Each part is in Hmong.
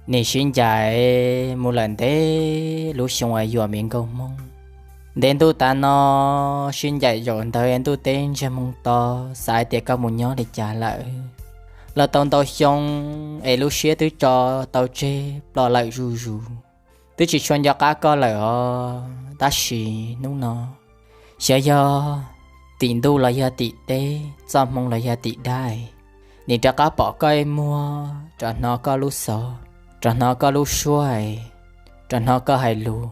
Nim sib ncaim mus lawm ntev lub xyoo uas yuam me nkauj Hmoob. Ntev ntuj tav no sib ncaim zaum ntawd ntuj teb ntsiag moog to, xav hais tias koj mus nyob li cas lawm. Los tau ntau xyoo es lub siab twb tso tau tseg ploj lawm zuj zus, twb tsis tshua nco qab koj lawm os. Tab sis hnub no, xyov yog tim ntuj los yog tim teb, txoj hmoo los yog tim dab, nim rov qab pom koj ib muag, rov hnov koj lub xov, rov hnov koj lub suab, rov hnov koj hais lus,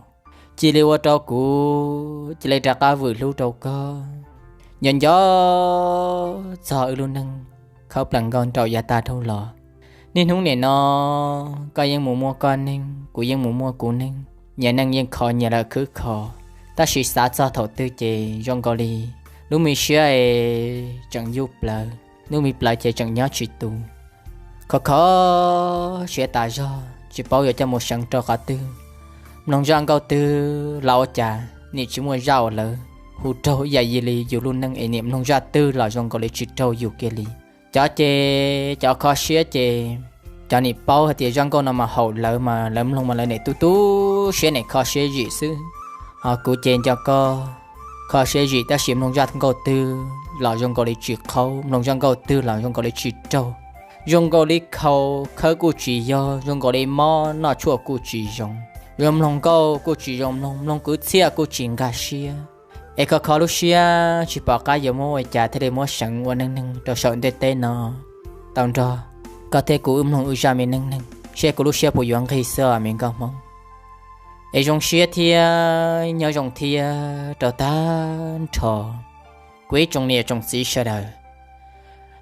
cia li ua rau kuv cia li rov qab vwm hlub rau koj. Nco nco txog wb lub neej khaub plees nkauj nraug yav tag dhau los. Niaj hnub nim no koj yeej mus muaj koj neej, kuv yeej mus muaj kuv neej, nyias neej yeej kho nyias lawm khwb kho, tab sis xav txog thaum twg ces zoo nkaus li lub me siab es tseem yuj plawv, lub me plawv ces tseem nyob tsis tus. Khov kho siab tas zog tsis paub yuav coj mus seev rau qhov twg. Mloog zaj nkauj twg los ua cas nim tsis muaj zaj uas lawv hu raug ib yam li yus lub neej es nim mloog zaj twg los zoo nkaus li tsis raug yus kiag li. Cov ces cov kho siab ces cov nim paub hais tias zaj nkauj no mas haum lawv mas lawv mloog mas lawv nim tu tu siab nim kho siab zim xwb. Ho kuv ces nco koj kho siab zim tab sis mloog zaj nkauj twg los zoo nkaus li tsis qhaub, mloog zaj nkauj twg los zoo nkaus li tsis raug. Zoo nkaus li khau khawb kuj tsis yog, zoo nkaus li mob noj tshuaj kuj tsis zoo. Zoo mloog nkauj kuj tsis zoo mloog, mloog kwv txhiaj kuj tsis nkag siab. Es khov kho lub siab tsis pom qab yuav muab ua cas thiaj li muab seev ua neej neeg rau saum ntiaj teb no tau nrog koj thiab kuv wb mloog wb zaj me neej neeg seb kuv lub siab puas yuav nqig xwb os me nkauj Hmoob. Es zoo siab thiab nyob zoo thiab rau tag nrho kuv ib tsoom niam tsoom txiv sawv daws.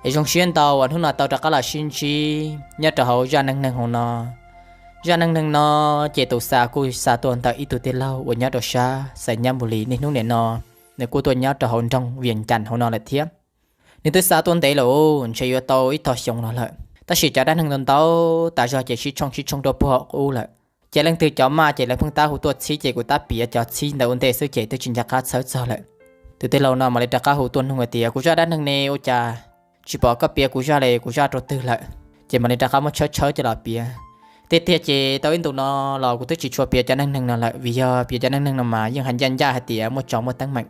Es zoo siab ntau uas hnub no tau rov qab los sib ntsib nyob rau hauv zaj neej neeg hauv no. Zaj neej neeg no ces tus xa kuj xa tuaj ntawm ib tug tij laug uas nyob rau sab Xais Nyab Npus Lis, niaj hnub nim no nws kuj tuaj nyob rau hauv nroog Vias Cas hauv no lawm thiab. Nws twb xa tuaj ntev lawm, ntshe yuav tau ib tog xyoo no lawm, tab sis cov dab neeg ntau ntau tas zog ces sib tshooj sib tshooj rau puag hauv qub lawm. Ces leej twg cov maj ces lawv pheej tab hu tuaj txhib ces kuv tab piav cov txhib ntawd ua ntej xwb ces twb tsis nco qab txhawb txog lawm. Tus tij laug no mam li rov qab hu tuaj nug hais tias kuv zaj dab neeg ne ua cas tsis pom koj piav kuv zaj li, kuv zaj rau twg lawm? Ces mam li rov qab muab tshawb tshawb coj los piav. Tiag tiag ces tau ib ntus no los kuv twb tsis tshua piav cov neej neeg no lawm, vim yog piav cov neej neeg no mas yeej hais ncaj ncaj hais tias muaj tsov muaj teeb meem.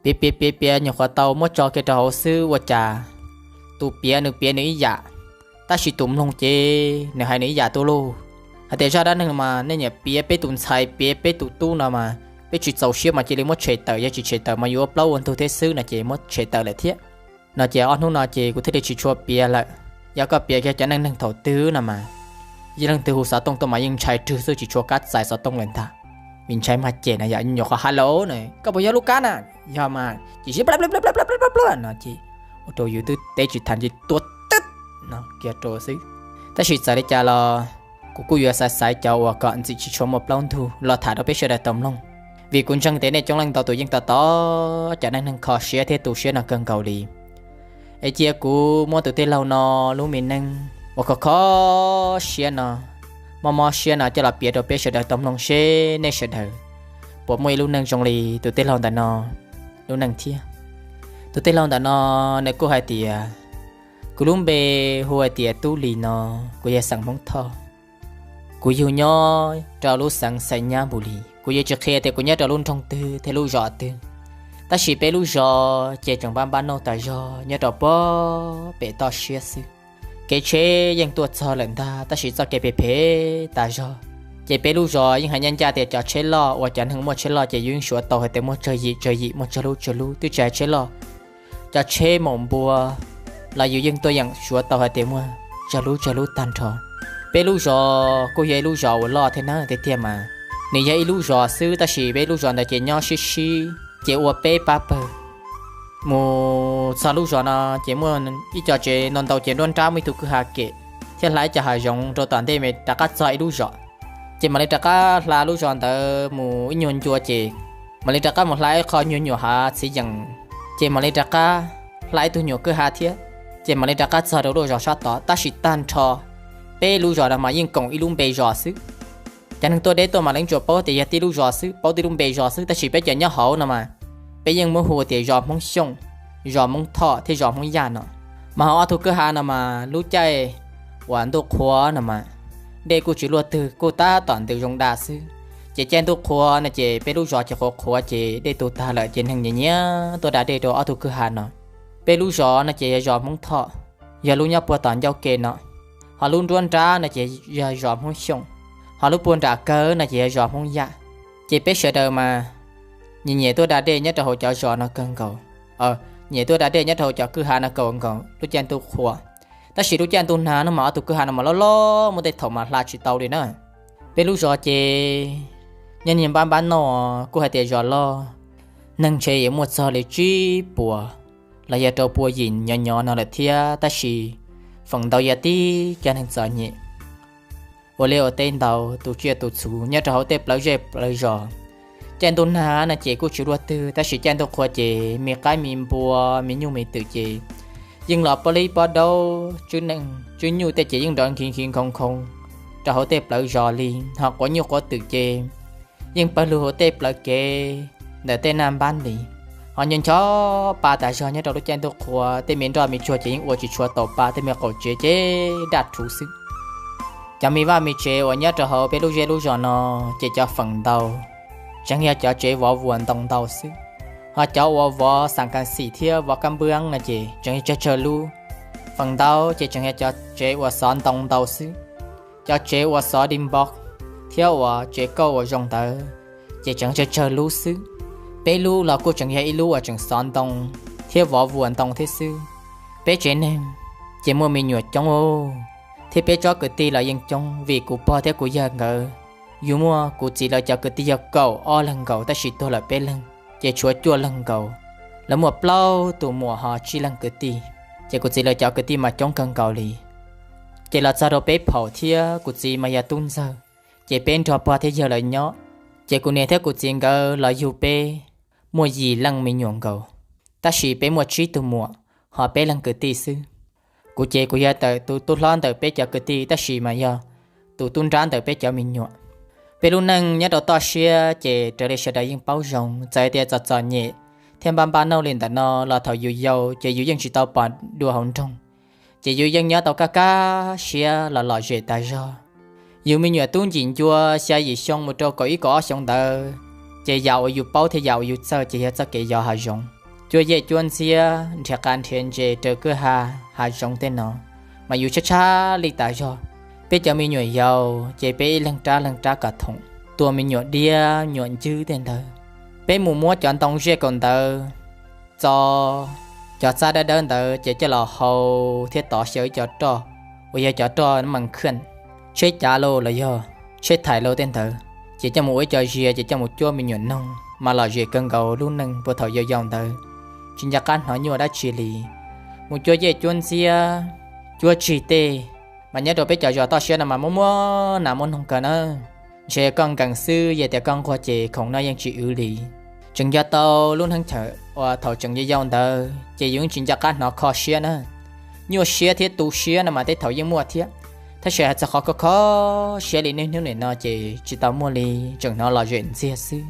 Piav piav piav piav nyuam qhuav tau muab tso kiag rau hauv xwb ua cas tus piav nws piav nws ib yam, tab sis tus mloog ces nws hais nws ib yam tuaj lauj. Hais tias zaj dab neeg mas nej nyiam piav peb tus ntxhais piav peb tus tub no mas peb tsis txaus siab mas cia li muab tshem tawm, yog tsis tshem tawm mas yuav ua plaub ua ntug thiab xwb no ces muab tshem tawm lawm thiab. No ces ob hnub no ces kuv thiaj li tsis tshua piav lawm. Yog koj piav kiag cov neej neeg thaum twg no mas yog leej twg hu xov tooj tuaj mas yeej ntshai rwg xwb, tsis tshua kam txais xov tooj lawm ntag. Vim ntshai mas cem na, yam nyuam qhuav hais lawm na, koj puas yog lub kab na? Yog mas ces sib pla pla pla pla pla no ces ua rau yus twb teb tsis tag ces tua tib no kiag rau xwb. Tab sis txawm li cas los kuv kuj yuav xaiv xaiv cov uas kom ntxim tsis tshua muaj plaub ntug los tham rau peb sawv daws tau mloog, vim kuv ntseeg tias nej coob leej ntau tus yeej tos tos cov neej neeg kho siab thiab tu siab no kawg nkaus li. Es cia kuv muab tus tij laug no lub me neej uas khov kho siab no, mob mob siab no coj los piav rau peb sawv daws tau mloog seb nej sawv daws puas muaj ib lub neej zoo li tus tij laug ntawm no lub neej thiab. Tus tij laug ntawm no nws kuj hais tias, kuv lub npe hu hais tias Tub Lis no, kuv yog xeem Hmoob Thoj. Kuv yug nyob rau lub xeev Xais Nyab Npus Lis, kuv yuav tsis qhia tias kuv nyob rau lub nroog twg thiab lub zos twg, tab sis peb lub zos ces tseem npab npab nauj tas zog nyob rau puag pem toj siab xwb. Kev tsheb yeej tuaj txog lawm ntag tab sis txoj kev phem phem tas zog. Ces peb lub zos yeej hais ncaj ncaj tias cov tsheb loj uas cov neeg muaj tsheb loj ces yus yeej suav tau hais tias muaj tsawg yim tsawg yim, muaj tsawg lub tsawg lub, twb tsis hais tsheb loj, cov tsheb maum npua los yus yeej tuaj yeem suav tau hais tias muaj tsawg lub tsawg lub tag nrho. Peb lub zos kuj yog ib lub zos uas loj thiab na, tiag tiag mas nws yog ib lub zos xwb tab sis peb lub zos ntawd ces nyob sib sib ces ua peb pab pawg. Mus txog lub zos no ces muaj ib co tsev ntau ntau ces nruab nrab muaj ib tug kwj ha kem thiab hla ib co hav zoov rau tom ntej mas rov qab txog ib lub zos. Ces mam li rov qab hla lub zos ntawd mus ib nyuag ncua ces mam li rov qab mus hla ib qho nyuag nyuam hav txiv yeem, ces mam li rov qab hla ib tug nyuam kwj ha thiab, ces mam li rov qab txog rau lub zos sab tod. Tab sis tag nrho peb lub zos no mas yeej koom ib lub npe zos xwb. Cov neeg tuaj deb tuaj mas lawv tsuas paub tias yog tib lub zos xwb, paub tib lub npe zos xwb, tab sis peb cov nyob hauv no mas peb yeej muab hu tias zos Hmoob Xyooj, zos Hmoob Thoj thiab zos Hmoob Yaj no. Mas hauv ob tug kwj ha no mas lub caij uas ntuj qhua no mas dej kuj tsis luaj twg, kuj tab tom ntws zoo da xwb. Ces caij ntuj qhua no ces peb lub zos ces qhuav qhuav ces dej tu tag lawm ces neeg nyiam nyiam tuaj da dej rau ob tug kwj ha no. Peb lub zos no ces yog zos Hmoob Thoj, yog lub nyob puag tom ncauj ke no, ho lub nruab nrab no ces yog zos Hmoob Xyooj, ho lub puag nram kawg no ces yog zos Hmoob Yaj. Ces peb sawv daws mas nyiam nyiam tuaj da dej nyob rau hauv cov zos no kawg nkaus, nyiam tuaj da dej nyob rau hauv cov kwj ha no kawg nkaus lub caij ntuj qhua. Tab sis lub caij ntuj nag no mas ob tug kwj ha no mas loj loj, muaj tej thaum mas hla tsis tau li na. Peb lub zos ces nyob niag npab npab no kuj hais tias zos loj, neeg ntshe yuav muaj txog li tsib puas los yog rau pua yim nyob nyob no lawm thiab, tab sis feem ntau yog tib cov neeg txom nyem ua liaj ua teb ntau, tu tsiaj tu txhu nyob rau hauv tej plawv zej plawv zos. Caij ntuj nag no ces kuj tsis luaj twg, tab sis caij ntuj qhua ces me qaib me npua, me nyuj me twm ces yeej los pob lib pob daub, tswb nyuj tej ces yeej nrov nkhiv nkhiv nkhoov khoov rau hauv tej plawv zos li, ho quav nyuj quav twm ces yeej pawg lug hauv tej plawv kev ntawm tej naj npab li. Ho nco ncho pa tas zog nyob rau lub caij ntuj qhua, tej me nroj me tsuag ces yeej ua tsis tshua tau pa, tej me qaum tsev ces daj rhuv xwb. Cov me vaj me tsev uas nyob rau hauv peb lub zej lub zos no ces cov feem ntau tseem yog cov tsev vov vuas ntoo ntau xwb, ho cov uas vov xam kas xim thiab vov kab npwb no ces tseem yog tsawg tsawg lub. Feem ntau ces tseem yog cov tsev uas xov ntoo ntau xwb. Cov tsev uas xov di npov thiab uas tsev kauj uas zoo ntawd ces tseem tsawg tsawg lub xwb. Peb lub los kuj tseem yog ib lub uas tseem xov ntoo thiab vov vuas ntoo thiab xwb. Peb tsev neeg ces muaj me nyuam coob, thiab peb tsob kwv tij los yeej coob, vim kuv pog thiab kuv yawg nkawd, yus muaj kuv txiv lawv cov kwv tij yog kaum ob leeg nkaus tab sis tuag lawm peb leeg, ces tshuav cuaj leeg nkaus. Lawv muaj plaub tus muam ho tsib leeg kwv tij, ces kuv txiv lawv cov kwv tij mas coob kawg nkaus li. Ces los txog rau peb phaum thiab kuv txiv mas yog tub ntxawg, ces peb nrog pog thiab yawg lawv nyob. Ces kuv niam thiab kuv txiv nkawd los yug peb muaj yim leej me nyuam nkaus, tab sis peb muaj tsib tug muam ho peb leeg kwv tij xwb. Kuv ces kuv yog tawm tus tub hlob ntawm peb cov kwv tij tab sis mas yog tus tub nrab ntawm peb cov me nyuam. Peb lub neej nyob rau toj siab ces raws li sawv daws yeej paub zoo, txawm tias txom txom nyem thiab npab npab nauj li ntawm no los thaum yus yau ces yus yeej tsis tau pom dua hauv nroog, ces yus yeej nyob tau kaj kaj siab los lom zem tas zog. Yus me nyuam tub ncim ncua xya yim xyoo mus rau kaum ib kaum ob xyoo ntawd, ces yam uas yus paub thiab yam uas yus txawj ces yog txoj kev yos hav zoov, cuab yej cuab ntxiab, nrhiav qav nrhiav ntses raws kwj ha, hav zoov tej no, mas yus tshab tshab li tas zog. Peb cov me nyuam yaus ces peb ib leeg rab leeg rab kom thoom, tua me nyuam diab nyuam ncwb tej ntawd. Peb mus muab cov ntoo zej kaum ntawd txo cov txab dawb dawb ntawd ces coj los hau thiab tov xyaw ib co roj uas yog cov roj mas kheej, tsheb cav lauj los yog tsheb thais lauj tej ntawd, ces coj mus ua ib co zias ces coj mus cuab me nyuam noog mas lom zem kawg nkaus lub neej puag thaum yau yau ntawd. Tsis nco qab hnov nyuaj dab tsi li, mus cuab yej cuab ntxiab, cuab tsig tej, mas nyob rau peb cov zos toj siab no mas muaj muaj nas muaj noog kawg na. Ntshe koj nkees xwb, yog tias koj nquag ces khoom no yeej tsis wv li. Tseem nco tau lub neej thaum uas thaum tseem yau yau ntawd ces yus yeej tsis nco qab hnov kho siab na. Nyuaj siab thiab tu siab no mas tej thaum yeej muaj thiab, tab sis hais txog qhov kho kho siab li niaj hnub nim no ces tsis tau muaj li, tseem hnov lom zem ntxiag xwb.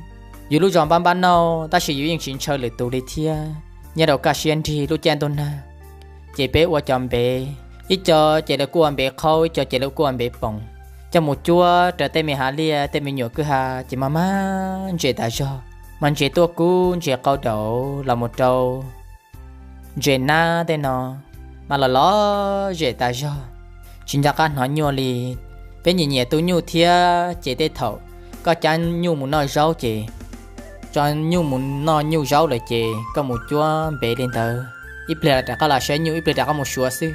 Yus lub zos npab npab nauj tab sis yus yeej tsis ntshaw lwm tus li thiab. Nyob rau kaj siab nrig lub caij ntuj nag, ces peb ua cov npev, ib co ces lawv kuj ua npev qhaub, ib co ces lawv kuj ua npev poom, coj mus cuab rau tej me hav liaj tej me nyuam kwj ha ces mas mas ntses tas zog. Mas ntses tuaj kub ntses qau daus los mus rau ntses nab tej no mas los lom zem tas zog, tsis nco qab hnov nyuaj li. Peb nyiam nyiam tu nyuj thiab ces tej thaum koj cab nyuj mus noj zaub ces tso nyuj mus noj nyuj zaub lawm ces koj mus cuab npev li ntawd, ib pliag rov qab los saib nyuj, ib pliag rov qab mus suav xwb.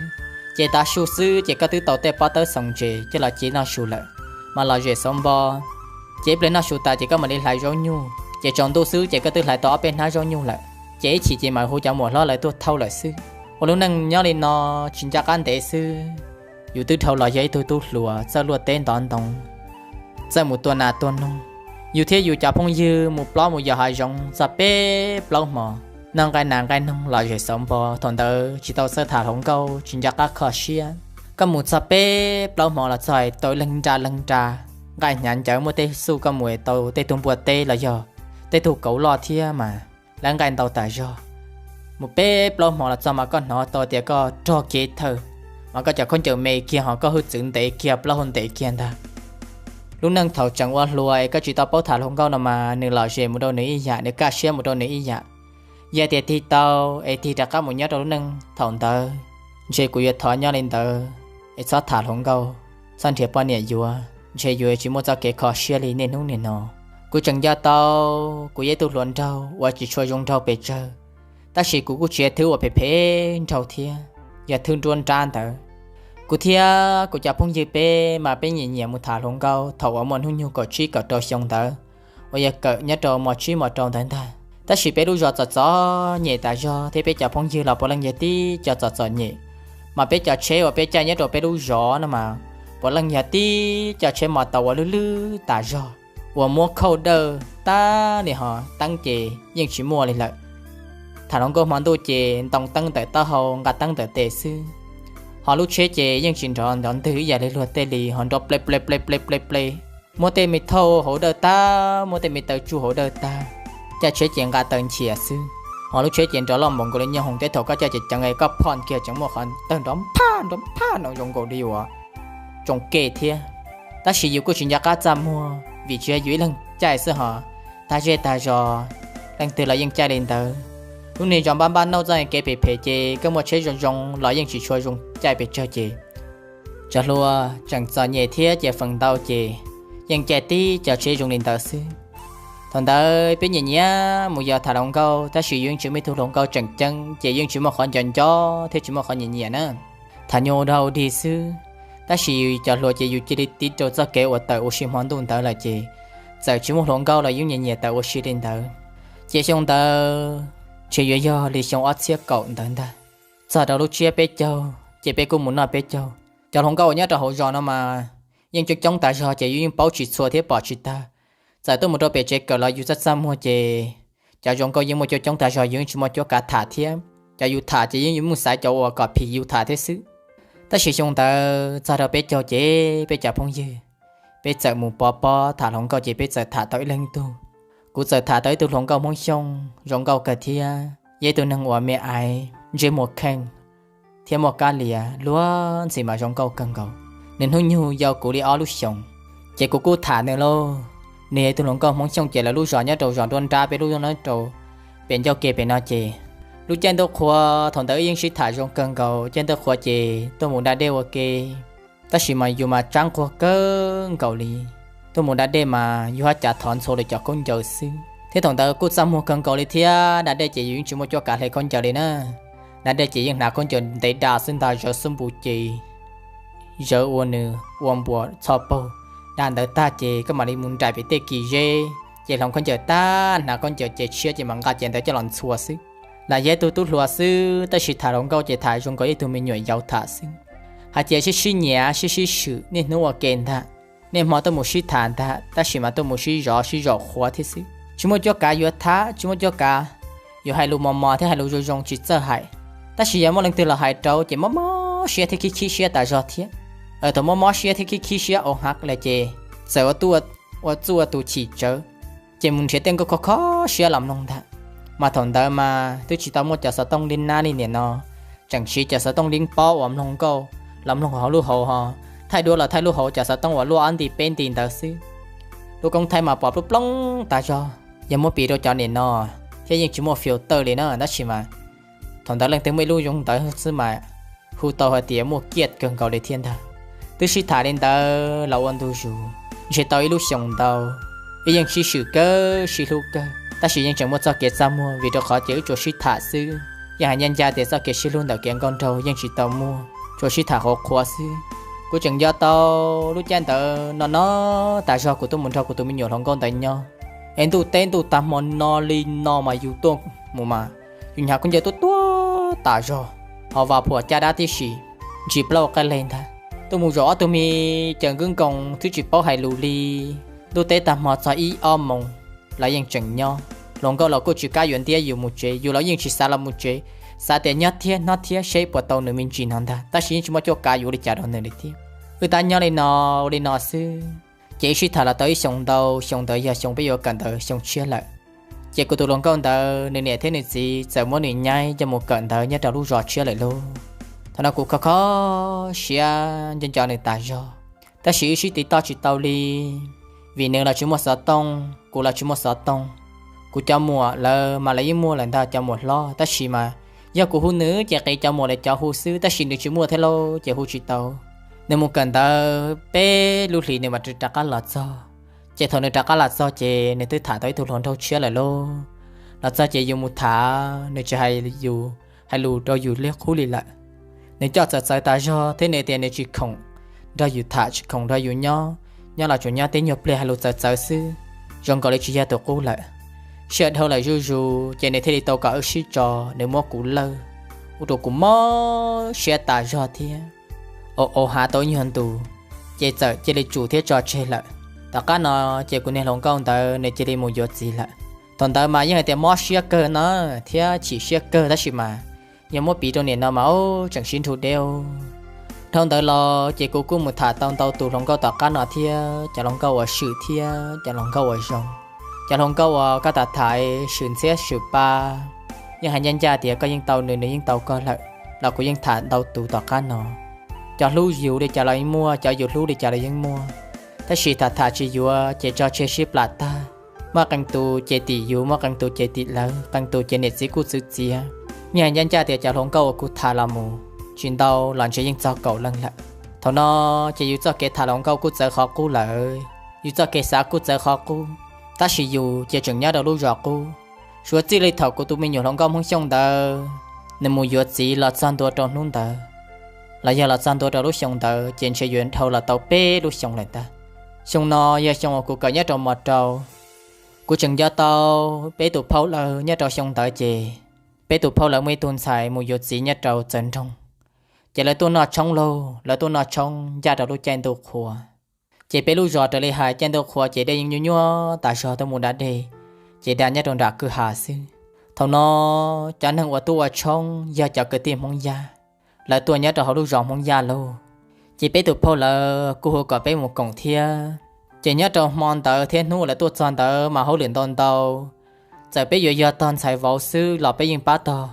Ces tav su xwb ces koj twb tau tej pob tawb xoom ntses coj los ci noj su lawm, mas lom zem xauv npo. Ces ib pliag noj su tas ces koj mam li hlais zaub nyuj, ces tsaus ntuj xwb ces koj twb hlais tau ob peb hnab zaub nyuj lawm. Ces ib chim ces mam hu cov muam hlob lawv tuaj thauj lawm xwb. Ua lub neej nyob li no tsis nco qab ntev xwb, yus twb dhau los yog ib tug tub hluas txawj luaj teb ntov ntoo, txawj mus tua nas tua noog. Yus thiab yus cov phooj ywg mus plob mus yos hav zoov txog peb plaub hmo, noj nqaij nas nqaij noog lom zem xauv npo, thaum ntawd tsis tau txawj tham hluas nkauj, tsis nco qab kho siab. Koj mus txog peb plaub hmo los txog tau leeg nra leeg nra, nqaij hnyav ncawv, muaj tej xuj koj mus tau tej tug npua teb los yog tej tug kauv loj thiab mas lawv nqaij ntau tas zog. Mus peb plaub hmo los txog mas koj hnov tau tias koj rog kev thawj, Ho koj cov khaub ncaws me kiag, ho koj hwj txwv ntev kiag, plaub hau ntev kiag ntag. Lub neej thaum tseem ua hluas es koj tsis tau paub tham hluas nkauj no mas nws lom zem mus rau nws ib yam, nws kaj siab mus rau nws ib yam. Yog tias tig tau es tig rov qab mus nyob rau lub neej thaum ntawd, ntshe kuv yuav thov nyob li ntawd es txhob tham hluas nkauj, txhob nrhiav poj niam yuav, ntshe yuav tsis muaj txoj kev kho siab li niaj hnub nim no. Kuv tseem nco tau kuv yog ib tug hluas nraug uas tsis tshua zoo nraug pes tsawg, tab sis kuv kuj tsis yog thwb uas phem phem nraug thiab, yog thwb nruab nrab ntawd. Kuv thiab kuv cov phooj ywg peb mas peb nyiam nyiam mus tham hluas nkauj thaum uas muaj hnub nyoog kaum tsib kaum rau xyoo ntawd, uas yog kawm nyob rau mos tsib mos rau ntawd ntag. Tab sis peb lub zos txom txom nyem tas zog thiab peb cov phooj ywg los puav leej yog tib co txom txom nyem, mas peb cov tsheb uas peb caij nyob rau peb lub zos no mas puav leej yog tib co tsheb mos taus uas lwj lwj tas zog, uas muab khauj dawj tag li, ho teeb ces yeej tsis muaj li lawm. Tham hluas nkauj hmo ntuj ces ntoo teeb ntawm taub hau, nqa teeb ntawm tes xwb, ho lub tsheb ces yeej tsis nrov nrov ntwg ib yam li luag tej li, ho nrov ple ple ple ple ple ple. Muab tej me thauj hauv dawj tag, muab tej me taw tsuj hauv dawj tag, caij tsheb ces nqa taw nchias xwb. Ho lub tsheb ces nrov loj npaum nkaus li nyoob hoom, tej thaum koj caij ceev ceev es koj phoj kiag tseem muaj qhov tawg nrov nphaj nrov nphaj no zoo nkaus li uas tsoo ke thiab. Tab sis yus kuj tsis nco qab txaj muag vim tsis yog yus ib leeg caij xwb, ho tag zej tag zos leej twg los yeej caij li ntawd. Lub niag zos npab npab nauj, txoj kev phem phem ces koj muaj tsheb zoo zoo los yeej tsis tshua zoo caij pes tsawg ces cov hluas tseem txom nyem thiab ces feem ntau ces yeej caij tib co tsheb zoo li ntawd xwb. Thaum ntawd peb nyiam nyiam mus yos tham hluas nkauj, tab sis yus yeej tsis muaj ib tug hluas nkauj tseem ceeb ces yeej tsis muaj qhov nco nco thiab tsis muaj qhov nyiam nyiam na. Tham nyuag ua dog ua dig xwb, tab sis cov hluas ces yus cia li tig rau txoj kev uas tawm ua si hmo ntuj ntawd lawm ces txawm tsis muaj hluas nkauj los yeej nyiam nyiam tawm ua si li ntawd. Ces xyoo ntawd ntshe yuav yog li xyoo ob txhiab kaum ntawd ntag. Txog rau lub tsiab peb caug ces peb kuj mus noj peb caug. Cov hluas nkauj uas nyob rau hauv zos no mas yeej coob coob tas zog ces yus yeej paub tsis txhua thiab pom tsis tag. Txawm tuaj mus rau pem tsev kawm los yus txaj txaj muag ces cov zoo nkauj yeej muaj coob coob tas zog, yus yeej tsis muaj cuab kav tham thiab. Cov yus tham ces yeej yuav muaj xaiv cov uas kom phim yus tham thiab xwb. Tab sis xyoo ntawd txog rau peb caug ces peb cov phooj ywg, peb txawm mus pov pob tham hluas nkauj ces peb txawm tham tau ib leeg tug. Kuv txawm tham tau ib tug hluas nkauj Hmoob Xyooj zoo nkauj kawg thiab, yog ib tug neeg uas me aiv, ntsej muag kheej thiab muaj kab lias luag ntxhi mas zoo nkauj kawg nkaus. Nws hnub nyoog yau kuv li ob lub xyoos, ces kuv kuj tham nws lauj. Nws yog ib tug hluas nkauj Hmoob Xyooj ces lawv lub zos nyob rau zos nruab nrab peb lub nyob rau pem ncauj ke pem no ces lub caij ntuj qhua thaum ntawd wb yeej sib tham zoo kawg nkaus, caij ntuj qhua ces tuaj mus da dej ua ke. Tab sis mas yus mas tsab nquag kawg nkaus li, tuaj mus da dej mas yus haj cav thov ntxhua li cov khaub ncaws xwb. Thiab thaum ntawd kuj txaj muag kawg nkaus li thiab, da dej ces yus yeej tsis muaj cuab kav hle khaub ncaws li na. Da dej ces yeej hnav khaub ncaws ntev da xwb ntag, zawv xub npus ces zawv ua nws ua npuas txho paug. Da ntawd tag ces koj mam li mus nraim pem tej kis zeb, ces hloov khaub ncaws tag, hnav khaub ncaws ces tshiab ces mam nqa ces ntawd coj los ntxhua xwb. Lam yog ib tug tub hluas xwb, tab sis tham hluas nkauj ces tham zoo nkaus ib tug me nyuam yaus tham xwb. Hais tias sib sib nyiam sib sib swm niaj hnub ua ke ntag, niaj hmo tuaj mus sib tham ntag, tab sis mas tuaj mus sib zov sib zaum qhuav thiab xwb. Tsis muaj cuab kav yuav tham, tsis muaj cuab kav yuav hais lus mos mos thiab hais lus zoo zoo tsis txawj hais. Tab sis yog muaj leej twg los hais rau ces mob mob siab thiab khib khib siab tas zog thiab. Thaum mob mob siab thiab khib khib siab au hav lawm ces txawm ua txuj ua tus chim tsawv, ces mus nrhiav tej nkauj kho kho siab los mloog ntag. Mas thaum ntawd mas twb tsis tau muaj cov xov tooj lib nab li nim no, tseem siv cov xov tooj lib pob uas mloog nkauj los mloog hauv lub hauv ho, thaij duab los thaij lub hauv cov xov tooj uas luaj ob nti peb nti ntawd xwb. Lub koob thaij mas pom plooj plooj tas zog, yog muab piv rau cov nim no thiab yeej tsis muaj filter li na, tab sis mas thaum ntawd leej twg muaj ib lub zoo ntawd xwb mas hu tau hais tias muaj kiaj kawg nkaus li thiab ntag. Twb sib tham li ntawd los ua ntu zus ntshe tau ib lub xyoos ntau, wb yeej sib swm kawg sib hlub kawg, tab sis yeej tseem muaj txoj kev txaj muag vim rau qhov ces wb tsuas sib tham xwb. Yeej hais ncaj ncaj tias txoj kev sib hlub ntawm kev nkauj nraug yeej tsis tau muaj, tsuas sib tham qhuav qhuav xwb. Kuv tseem nco tau lub caij ntawd no no tas zog kuv tuaj mus nrog kuv tus me nyuam hluas nkauj ntawd nyob, es ntuj teb ntuj tag hmo no li no mas yus tuaj mus mas yus hnyav khaub ncaws tuaj tuaj tas zog, ho vas phuam caj dab tib si, ntsis plaub qab leg ntag. Tuaj mus zaum ob tug me caws nkwb nkoos twb tsis paub hais lus li. Ntuj teb tag hmo txog ib ob moos los yeej tseem nyob. Hluas nkauj los kuj tsis kam yuav ntiab yus mus tsev, yus los yeej tsis xav los mus tsev, xav tias nyob thiab hnov thiab seb puas tau nws me ntsis no ntag, tab sis yeej tsis muaj cuab kav yuav ua li cas rau nws li thiab. Wb tab nyob li no ua li no xwb, ces wb sib tham los tau ib xyoos ntau, xyoo ntawd yog xyoo peb yuav kawm ntawv xyoo tshiab lawm. Ces kuv tus hluas nkauj ntawd nws niam thiab nws txiv txawm muab nws nyaib coj mus kawm ntawv nyob rau lub zos tshiab lawm lauj. Thaum no kuv kho kho siab nco nco nws tas zog, tab sis wb sib tiv toj tsis tau li, vim nws los tsis muaj xov tooj, kuv los tsis muaj xov tooj. Kuv cov muam lawv mas lawv yeej muaj lawm ntag, cov muam hlob, tab sis mas yog kuv hu nws ces qiv cov muam lawv cov hu xwb, tab sis nws tsis muaj thiab lauj ces hu tsis tau. Nws mus kawm ntawv peb lub hlis nws mam rov qab los txog, ces thaum nws rov qab los txog ces nws twb tham tau ib tug hluas nraug tshiab lawm lauj. Los txog ces yus mus tham nws tsis hais yus, hais lus rau yus liab qub li lawm. Nws coj txawv txawv tas zog thiab nws tias nws tsis khoom nrog yus tham, tsis khoom nrog yus nyob, nyob los tsuas nyob tib nyuag pliag hais lus txawv txawv xwb, zoo nkaus li tsis yog tus qub lawm. Sij hawm dhau lawm zuj zus ces nws thiaj li tau kom wb sib tso, nws muab kuv lawj, ua rau kuv mob siab tas zog thiab. Au au hav tau ib nyuag ntus, ces txawm cia li tsum thiab tso tseg lawm. Tom qab no ces kuv niag hluas nkauj ntawd nws cia li mus yuav txiv lawm. Thaum ntawd mas yeej hais tias mob siab kawg no thiab chim siab kawg, tab sis mas yog muab piv rau niam no mas tseem sib nrug deb. Dhau ntawd los ces kuv kuj mus tham tau ntau tus hluas nkauj tom qab no thiab, cov hluas nkauj uas swm thiab cov hluas nkauj uas zoo. Cov hluas nkauj uas koj tham tham swm ntxhiab swm pa, yeej hais ncaj ncaj tias koj yeej tau nws, nws yeej tau koj lawm, los kuv yeej tham ntau tus tom qab no. Cov hlub yus li cas los yeej muaj, cov yus hlub li cas los yeej muaj, tab sis tham tham tsis yuav ces tso tseg sib plam tag. Muaj qee tus ces tim yus, muaj qee tus ces tim lawv, qee tus ces niam txiv kuj txwv txiav. Yeej hais ncaj ncaj tias cov hluas nkauj uas kuv tham los mus tsis ntau los ntshe yeej txog kaum leej lawm. Thaum no ces yus txoj kev tham hluas nkauj kuj txawv qhov qub lawm, yus txoj kev xav kuj txawv qhov qub, tab sis yus ces tseem nyob rau lub zos qub. Suav txij li thaum kuv tus me nyuam hluas nkauj Hmoob Xyooj ntawd, nws mus yuav txiv los txog ntua rau hnub ntawd, los yog los txog ntua rau lub xyoo ntawd ces ntshe yuav dhau los tau peb lub xyoo lawm ntag. Xyoo no yog xyoo uas kuv kawm nyob rau mos rau. Kuv tseem nco tau peb tus phauj lawv nyob rau xyoo ntawd ces peb tus phauj lawv muaj ib tug ntxhais mus yuav txiv nyob rau Txawv Nroog, ces lawv tuaj noj tshoob lauj, lawv tuaj noj tshoob ncaj rau lub caij ntuj qhua. Ces peb lub zos raws li hais caij ntuj qhua ces dej yeej nyuaj nyuaj tas zog, tuaj mus da dej ces da nyob rau nram kwj ha xwb. Thaum no cov neeg uas tuaj ua tshoob yog cov kwv tij Hmoob Yaj, lawv tuaj nyob rau hauv lub zos Hmoob Yaj lauj. Ces peb tus phauj lawv kuj hu kom peb mus koom thiab. Ces nyob rau hmo ntawd thiab hnub lawv tuaj txog ntawd mas hauj lwm ntau ntau. Txawm peb yuav yog tog ntxhais vauv xwb los peb yeej pab tog,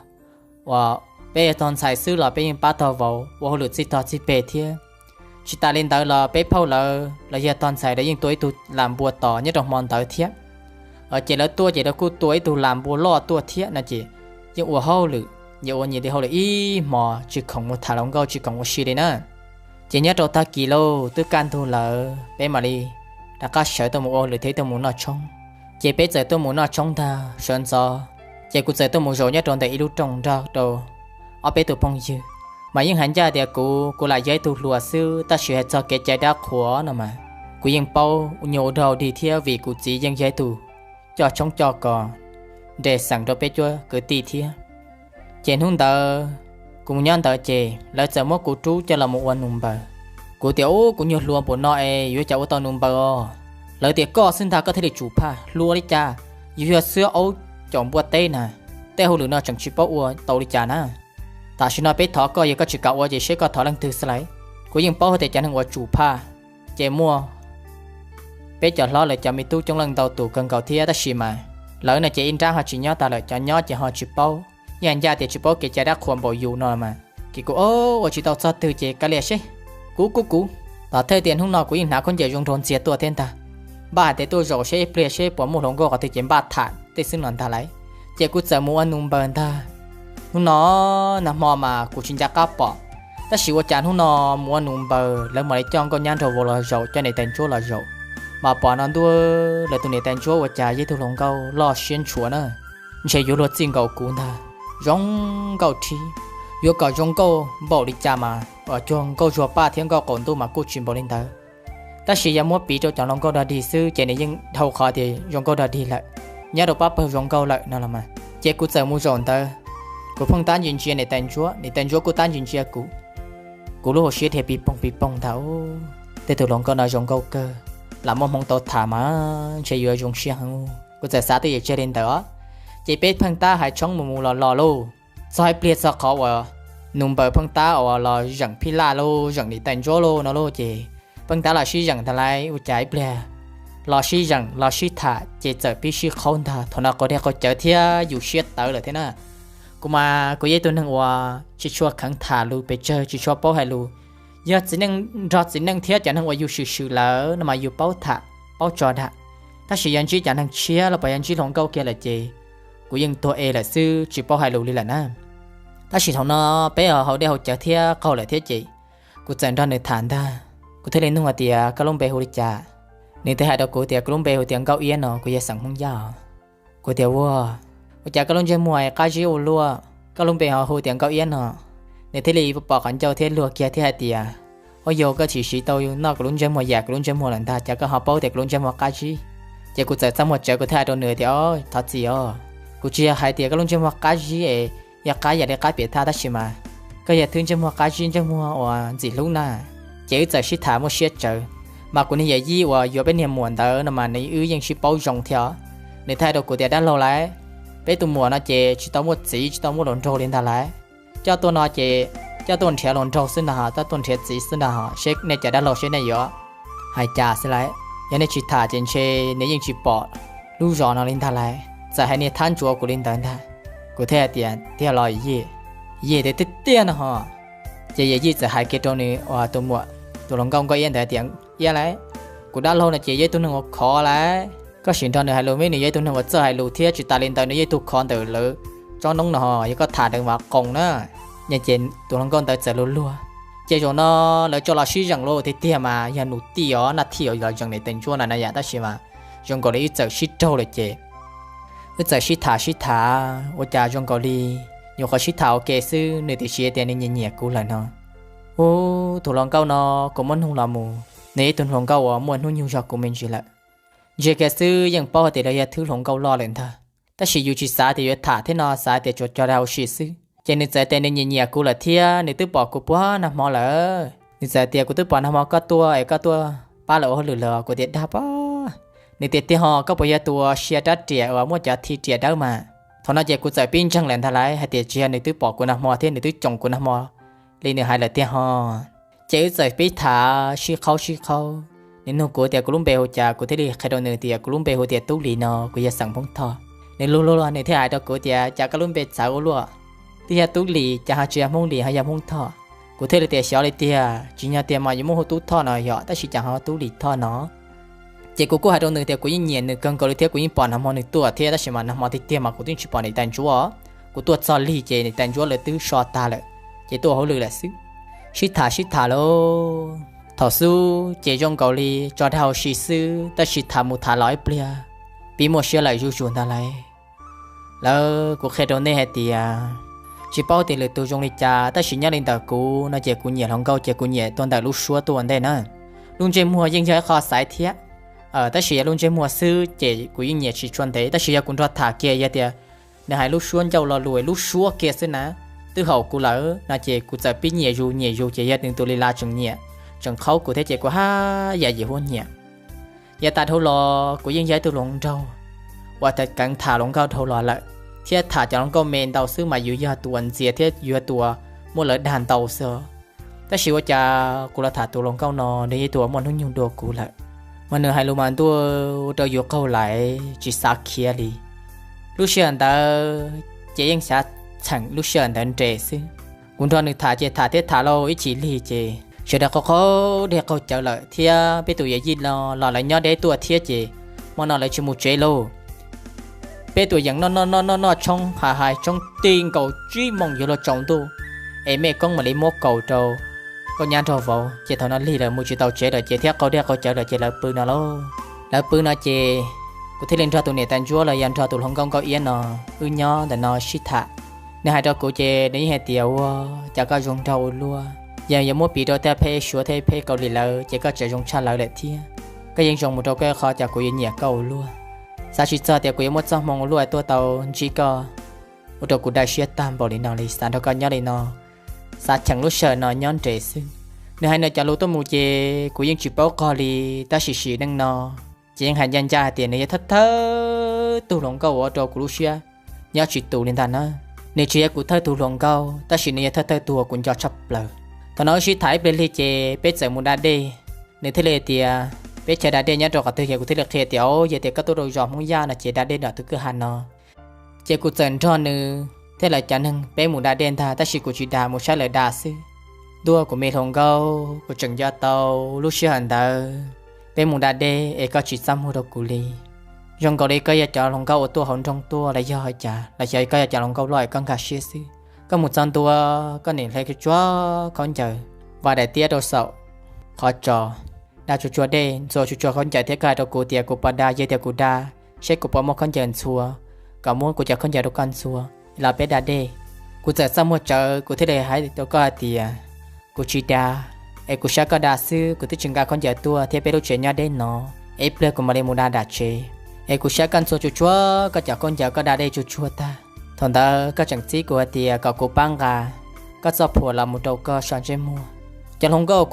uas peb yog tog ntxhais xwb los peb yeej pab tog vauv ua hauj lwm txij tog txij peg thiab. Tsis tas li ntawd los peb phauj lawv los yog tog ntxhais lawv yeej tua ib tug las npua tos nyob rau hmo ntawd thiab. Ces lawv tuaj ces lawv kuj tua ib tug las npua loj tuaj thiab no ces yeej ua hauj lwm, yeej ua nyias li hauj lwm ib hmos tsis khoom mus tham hluas nkauj tsis khoom ua si li na. Ces nyob rau tag kis lauj twb kaj ntug lawm peb mam li rov qab sawv tuaj mus ua hauj lwm thiab tuaj mus noj tshoob. Ces peb txawm tuaj mus noj tshoob ntag sawv ntxov, ces kuv txawm tuaj mus zaum nyob rau ntawm ib lub rooj nrog rau ob peb tus phooj ywg, mas yeej hais ncaj tias kuv, kuv lam yog ib tug hluas xwb tab sis hais txog kev cai dab qhuas no mas kuv yeej paub nyuag ua dog dig thiab vim kuv txiv yeej yog ib tug coj tshoob coj kos nres xeem rau peb cuab kwv tij thiab. Ces hnub ntawd kuv mus nyob ntawd ces lawv txawm muab kuv rub coj los mus ua nus npaws. Kuv tias ub kuv nyuag hluas npaum no es yuav cas ua tau nus npaws os. Lawv tias koj xwb ntag koj thiaj li tsum phaj, hluas li cas, yus yog xwb aub caum npua teb na, tej hauj lwm no tseem tsis paub ua tau li cas na. Tam sim no peb thov koj yog koj tsis kam ua ces seb koj thov leej twg xwb lauj. Kuv yeej paub hais tias cov neeg uas tsum phaj ces muaj peb cov hlob lawv cov me tub coob leej ntau tus kawg nkaus thiab tab sis mas lawv no ces ib nrab ho tsis nyob tag lawm, cov nyob ces ho tsis paub, yeej ncaj tias tsis paub kev cai dab qhuas npaum yus no mas. Ces kuv ua tsis tau txog twg ces kav liam seb, kuv kuj kuv. Tom thawj tias hnub no kuv yeej hnav khaub ncaws zoo nraug ntxiag tuaj thiab ntag, npaj hais tias tuaj zaum seb ib pliag seb puas muaj hluas nkauj qhov twg ces npaj tham tej xwb no ntag lauj. Ces kuv txawm mus ua nus npaws ntag. Hnub no nag hmo mas kuv tsis nco qab pom, tab sis ua cas hnub no mus ua nus npaws lawv mam li coj nkauj nyab nraug vauv los zaum, coj niam tais ntsuab los zaum, mas pom no ntuj, lawv tus niam tais ntsuab ua cas yog ib tug hluas nkauj loj siab ntshua na, ntshe yuav luag txij nkaus kuv ntag. Zoo nkauj rhib, yuav kom zoo nkauj npaum li cas mas uas cuag nkauj zuag paj thiab nkauj qaum ntuj mas kuj tsis npaum li ntawd. Tab sis yog muab piv rau cov hluas nkauj dog dig xwb ces nws yeej dhau qhov tias zoo nkauj dog dig lawm, nyob rau pab pawg zoo nkauj lawm no los mas. Ces kuv txawm mus zaum ntawd, kuv pheej tab ntsia ntsia niam tais ntsuab, niam tais ntsuab kuj tab ntsia ntsia kuv. Kuv lub hauv siab dhia pis poog pis poog ntag, tej tus hluas nkauj no zoo nkauj kawg, lam muaj hmoo tau tham mas ntshe yuav zoo siab heev. Kuv txawm xav twj ywm tseg li ntawd os. Ces peb pheej tab hais tshoob mus mus los los lauj, txog ib pliag txog qhov uas nus npaws pheej tab uas los zeem phij laj lauj, zeem niam tais ntsuab lauj no lauj ces pheej tab los sib zeem ntag lauj, ua cas ib pliag los sib zeem los sib tham ces txawm pib sib qhaub ntag. Thaum no qaug dej qaug cawv thiab yus siab tawv lawm thiab na. Kuv mas kuv yog ib tug neeg uas tsis tshua kheev tham lus pes tsawg, tsis tshua paub hais lus. Yog txiv neej nrog txiv neej thiab cov neeg uas yus swm swm lawm no mas yus paub tham, paub tso dag. Tab sis yog ntsib cov neeg tshiab los puas yog ntsib hluas nkauj kiag lawm ces kuv yeej tuag es lawm xwb, tsis paub hais lus li lawm na. Tab sis thaum no peb ho haus dej haus cawv thiab qaug lawm thiab ces kuv txawm nrog nws tham ntag. Kuv thiaj li nug hais tias, koj lub npe hu li cas? Nws thiaj hais rau kuv tias, kuv lub npe hu tias Nkauj Iab no, kuv yog xeem Hmoob Yaj. Kuv tias, ua, ua cas koj lub ntsej muag qab zib ua luaj, koj lub npe ho hu tias Nkauj Iab no? Nws thiaj li pom qhov ncauj thiab luag kiag thiab hais tias, ua, yog koj tsis siv tau noj kuv lub ntsej muag, yam kuv lub ntsej muag lawm ntag, cas koj ho paub tias kuv lub ntsej muag qab zib? Ces kuv txawm txaj muag tsawv, kuv thiaj hais rau nws tias, o, thov txim os, kuv tsis yog hais tias koj lub ntsej muag qab zib es yog qab yam li qab piam thaj, tab sis mas koj yog thwb ntsej muag qab zib, ntsej muag uas ntxim hlub na. Ces wb txawm sib tham muaj siab tsawv. Mas kuv niag yawm yij uas yuav peb niag muam ntawd no mas nws wb yeej sib paub zoo thiab. Nws thiaj hais rau kuv tias, dab laug lauj, peb tus muam no ces tsis tau muaj txiv tsis tau muaj hluas nraug li ntag lauj. Coj tuaj no ces coj tuaj nrhiav hluas nraug xwb ntag, coj tuaj nrhiav txiv xwb ntag, seb nej cov dab laug seb nej yuav hais cas xwb lauj. Yog nej tsis tham ces ntshe nws yeej tsis pom lub zos no li ntag lauj. Txawm hais niag thab ntsuav kuv li ntawd ntag. Kuv thiaj hais tias, tiag los yij? Yij tias, tiag tiag no ho. Ces yawm yij txawm hais kiag rau nws uas tus muam, tus hluas nkauj Nkauj Iab ntawd tias, Iab lauj, kuv dab laug no ces yog ib tug neeg uas khov lauj. Koj sim nrog nws hais lus, nws yog ib tug neeg uas txawj hais lus thiab tsis tas li ntawd nws yog ib tug khov ntawm lawv tsob noob no, yog koj tham nws mas qoos na. Ces tus hluas nkauj ntawd txawm luag luag. Ces zaum no lawv tso los sib zeem lawm tiag tiag mas yog nus tij os, naj thij os, los zeem niam tais ntsuab na na yam, tab sis mas zoo nkaus li wb txawm sib raug lawm ces wb txawm sib tham sib tham ua cas zoo nkaus li nyuam qhuav sib tham ua ke xwb nws tiam sis tias nws nyiam nyiam kuv lawm no. Ub, tus hluas nkauj no kuv muab nug los mus nws yog ib tug hluas nkauj uas muaj hnub nyoog zog kuv me ntsis lawm. Ntsia kiag xwb yeej paub hais tias lawv yog thwb hluas nkauj loj lawm ntag. Tab sis yus tsis xav tias yuav tham thiab no, xav tias tsuas cog dag ua si xwb. Ces nws txawm tias nws nyiam nyiam kuv lawm thiab nws twb pom kuv puag nag hmo lawm. Nws txawm tias kuv twb pom nag hmo koj tuaj es koj tuaj pab lawv ua hauj lwm lawm. Kuv tias dag pob. Nws tias tiag ho, koj puas yog tus uas sia rab riam uas muaj cov thi riam dawb mas? Thaum no ces kuv txawm pib ntseeg lawm ntag lauj, hais tias tsis yog nws twb pom kuv nag hmo thiab nws twb coom kuv nag hmo li nws hais lawm tiag ho. Ces wb txawm pib tham sib qhaub sib qhaub. Nws nug kuv tias kuv lub npe hu cas, kuv thiaj li qhia rau nws tias kuv lub npe hu tias Tub Lis no, kuv yog xeem Hmoob Thoj. Nws luag luag nws thiaj hais rau kuv tias cas koj lub npe txawv ua luaj, twb yog Tub Lis cas ho tsis yog Hmoob Lis ho yog Hmoob Thoj. Kuv thiaj li tias xyov li tiag, tsis nyog tiag mas yuav muab hu Tub Thoj no yom, tab sis cas ho Tub Lis Thoj no. Ces kuv kuj hais rau nws tias kuv yeej nyiam nws kawg nkaus li thiab kuv yeej pom nag hmo nws tuaj thiab, tab sis mas nag hmo tiag tiag mas kuv twb tsis pom niam tais ntsuab os. Kuv tuaj txog lig ces niam tais ntsuab lawv twb so tag lawm, ces tuaj ua hauj lwm lawm xwb. Sib tham sib tham lauj, thaum xub ces zoo nkaus li tso dag ua si xwb, tab sis tham mus tham los ib pliag pib muaj siab lawm zuj zus ntag lauj. Lawv, kuv qhia rau nej hais tias tsis paub tias lwm tus zoo li cas, tab sis nyob li ntawm kuv no ces kuv nyiam hluas nkauj ces kuv nyiam tuaj ntawm lub suab tuaj ua ntej na. Lub ntsej muag yeej yog ib qho xaiv thiab, tab sis yog lub ntsej muag xwb ces kuv yeej nyiam tsis tshua ntev, tab sis yog kuv nrog tham kiag yog tias nws hais lub suab ncauj lo lus lub suab kiag xwb na, twb haum kuv lawm no ces kuv txawm pib nyiam zus nyiam zus ces yog nws tus li las tseem nyiam, tseem qhaub kuv thiab ces kuv haj yam yim huab nyiam. Yav tas dhau los kuv yeej yog ib tug hluas nraug uas keev tham hluas nkauj dhau los lawm, thiab tham cov hluas nkauj me ntau xwb mas yus yog tus uas ntxias thiab yus yog tus uas muab lawv dag ntau xwb. Tab sis ua cas kuv los tham tus hluas nkauj no nws yog tus uas muaj hnub nyoog dua kuv lawm, mas nws hais lus mas ntuj ua rau yus qaug lawm tsis xav khiav li. Lub sij hawm ntawd ces yeej xav txheem lub sij hawm ntawd nres xwb. Kuv nrog nws tham ces tham thiab tham lauj ib chim lig ces sawv daws qaug qaug dej qaug cawv lawm thiab peb tus yawm yij no los lawv nyob deb tuaj thiab ces hmo no lawv tsis mus tsev lauj. Peb tuaj yeem noj noj noj noj noj tshoob hais hais tshoob ti nkaus tsib moos yuav luag tsaus ntuj, es mej koob mam li muab kaus rau nkauj nyab nraug vauv ces thaum no lig lawm mus tsis tau tsev lawm ces thiab qaug dej qaug cawv lawm ces lawv pw no lauj. Lawv pw no ces kuv thiaj li nrog tus niam tais ntsuab los yog nrog tus hluas nkauj nkauj iab no wb nyob ntawm no sib tham. Nws hais rau kuv ces nws yeej hais tias ua cas koj zoo nraug ua luaj, yog yuav muab piv rau tej pheb Suav thiab pheb Kaus Lim lawm ces koj tseem zoo tshaj lawv lawm thiab. Koj yeej zoo mus rau koj qhov cas kuv yuav nyiam koj ua luaj. Xav tsis txog tias kuv yuav muaj txoj hmoo ua luaj tuaj tau ntsib koj, ua rau kuv dai siab tag npaum li no li, xav nrog koj nyob li no, xav cheem lub sij hawm no nyob nres xwb. Nws hais nws cov lus tuaj mus ces kuv yeej tsis paub qog li, tab sis sim neej no ces yeej hais ncaj ncaj hais tias nws yog thawj thawj tug hluas nkauj ua rau kuv lub siab nyob tsis tus li ntag na. Nws tsis yog kuv thawj tug hluas nkauj tab sis nws yog thawj thawj tug uas kuv nco tshaj plaws. Thaum no wb sib tham ib pliag lig ces peb txawm mus da dej. Nws thiaj li tias peb chaw da dej nyob rau qhov twg ces kuv thiaj li qhia tias o yog tias koj tuaj rau zos Hmoob Yaj no ces da dej nram tus kwj ha no. Ces kuv txawm nrog nws tej lawv cov neeg peb mus da dej ntag, tab sis kuv tsis da, mus saib lawv da xwb. Ntuj, kuv me hluas nkauj, kuv tseem nco tau lub sij hawm ntawd peb mus da dej es koj tsis txaj muag rau kuv li. Zoo nkaus li koj yog cov hluas nkauj uas tuaj hauv nroog tuaj los yog hais cas, los xyov koj yog cov hluas nkauj loj es koj nkag siab xwb. Koj mus txog ntua, koj niam hle tsuag tsuag khaub ncaws, vas daim tiab rau saum qhov tsos, da tsuag tsuag dej, ntxhua tsuag tsuag khaub ncaws thiab koj hais rau kuv tias kuv puas da, yog tias kuv da, seb kuv puas muaj khaub ncaws ntxhua, kom muab kuv cov khaub ncaws rau koj ntxhua los peb da dej. Kuv txawm txaj muag tsawv, kuv thiaj li hais rau koj hais tias kuv tsis da, es kuv saib koj da xwb, kuv twb tsis nqa khaub ncaws tuaj thiab peb lub tsev nyob deb no, es ib pliag kuv mam li mus da nram tsev. Es kuv saib koj ntxhua tsuag tsuag koj cov khaub ncaws, koj da dej tsuag tsuag tag, thaum ntawd koj tseem txib kuv hais tias kom kuv pab nqa koj txoj phuam los mus rau koj so ntsej muag. Cov hluas nkauj,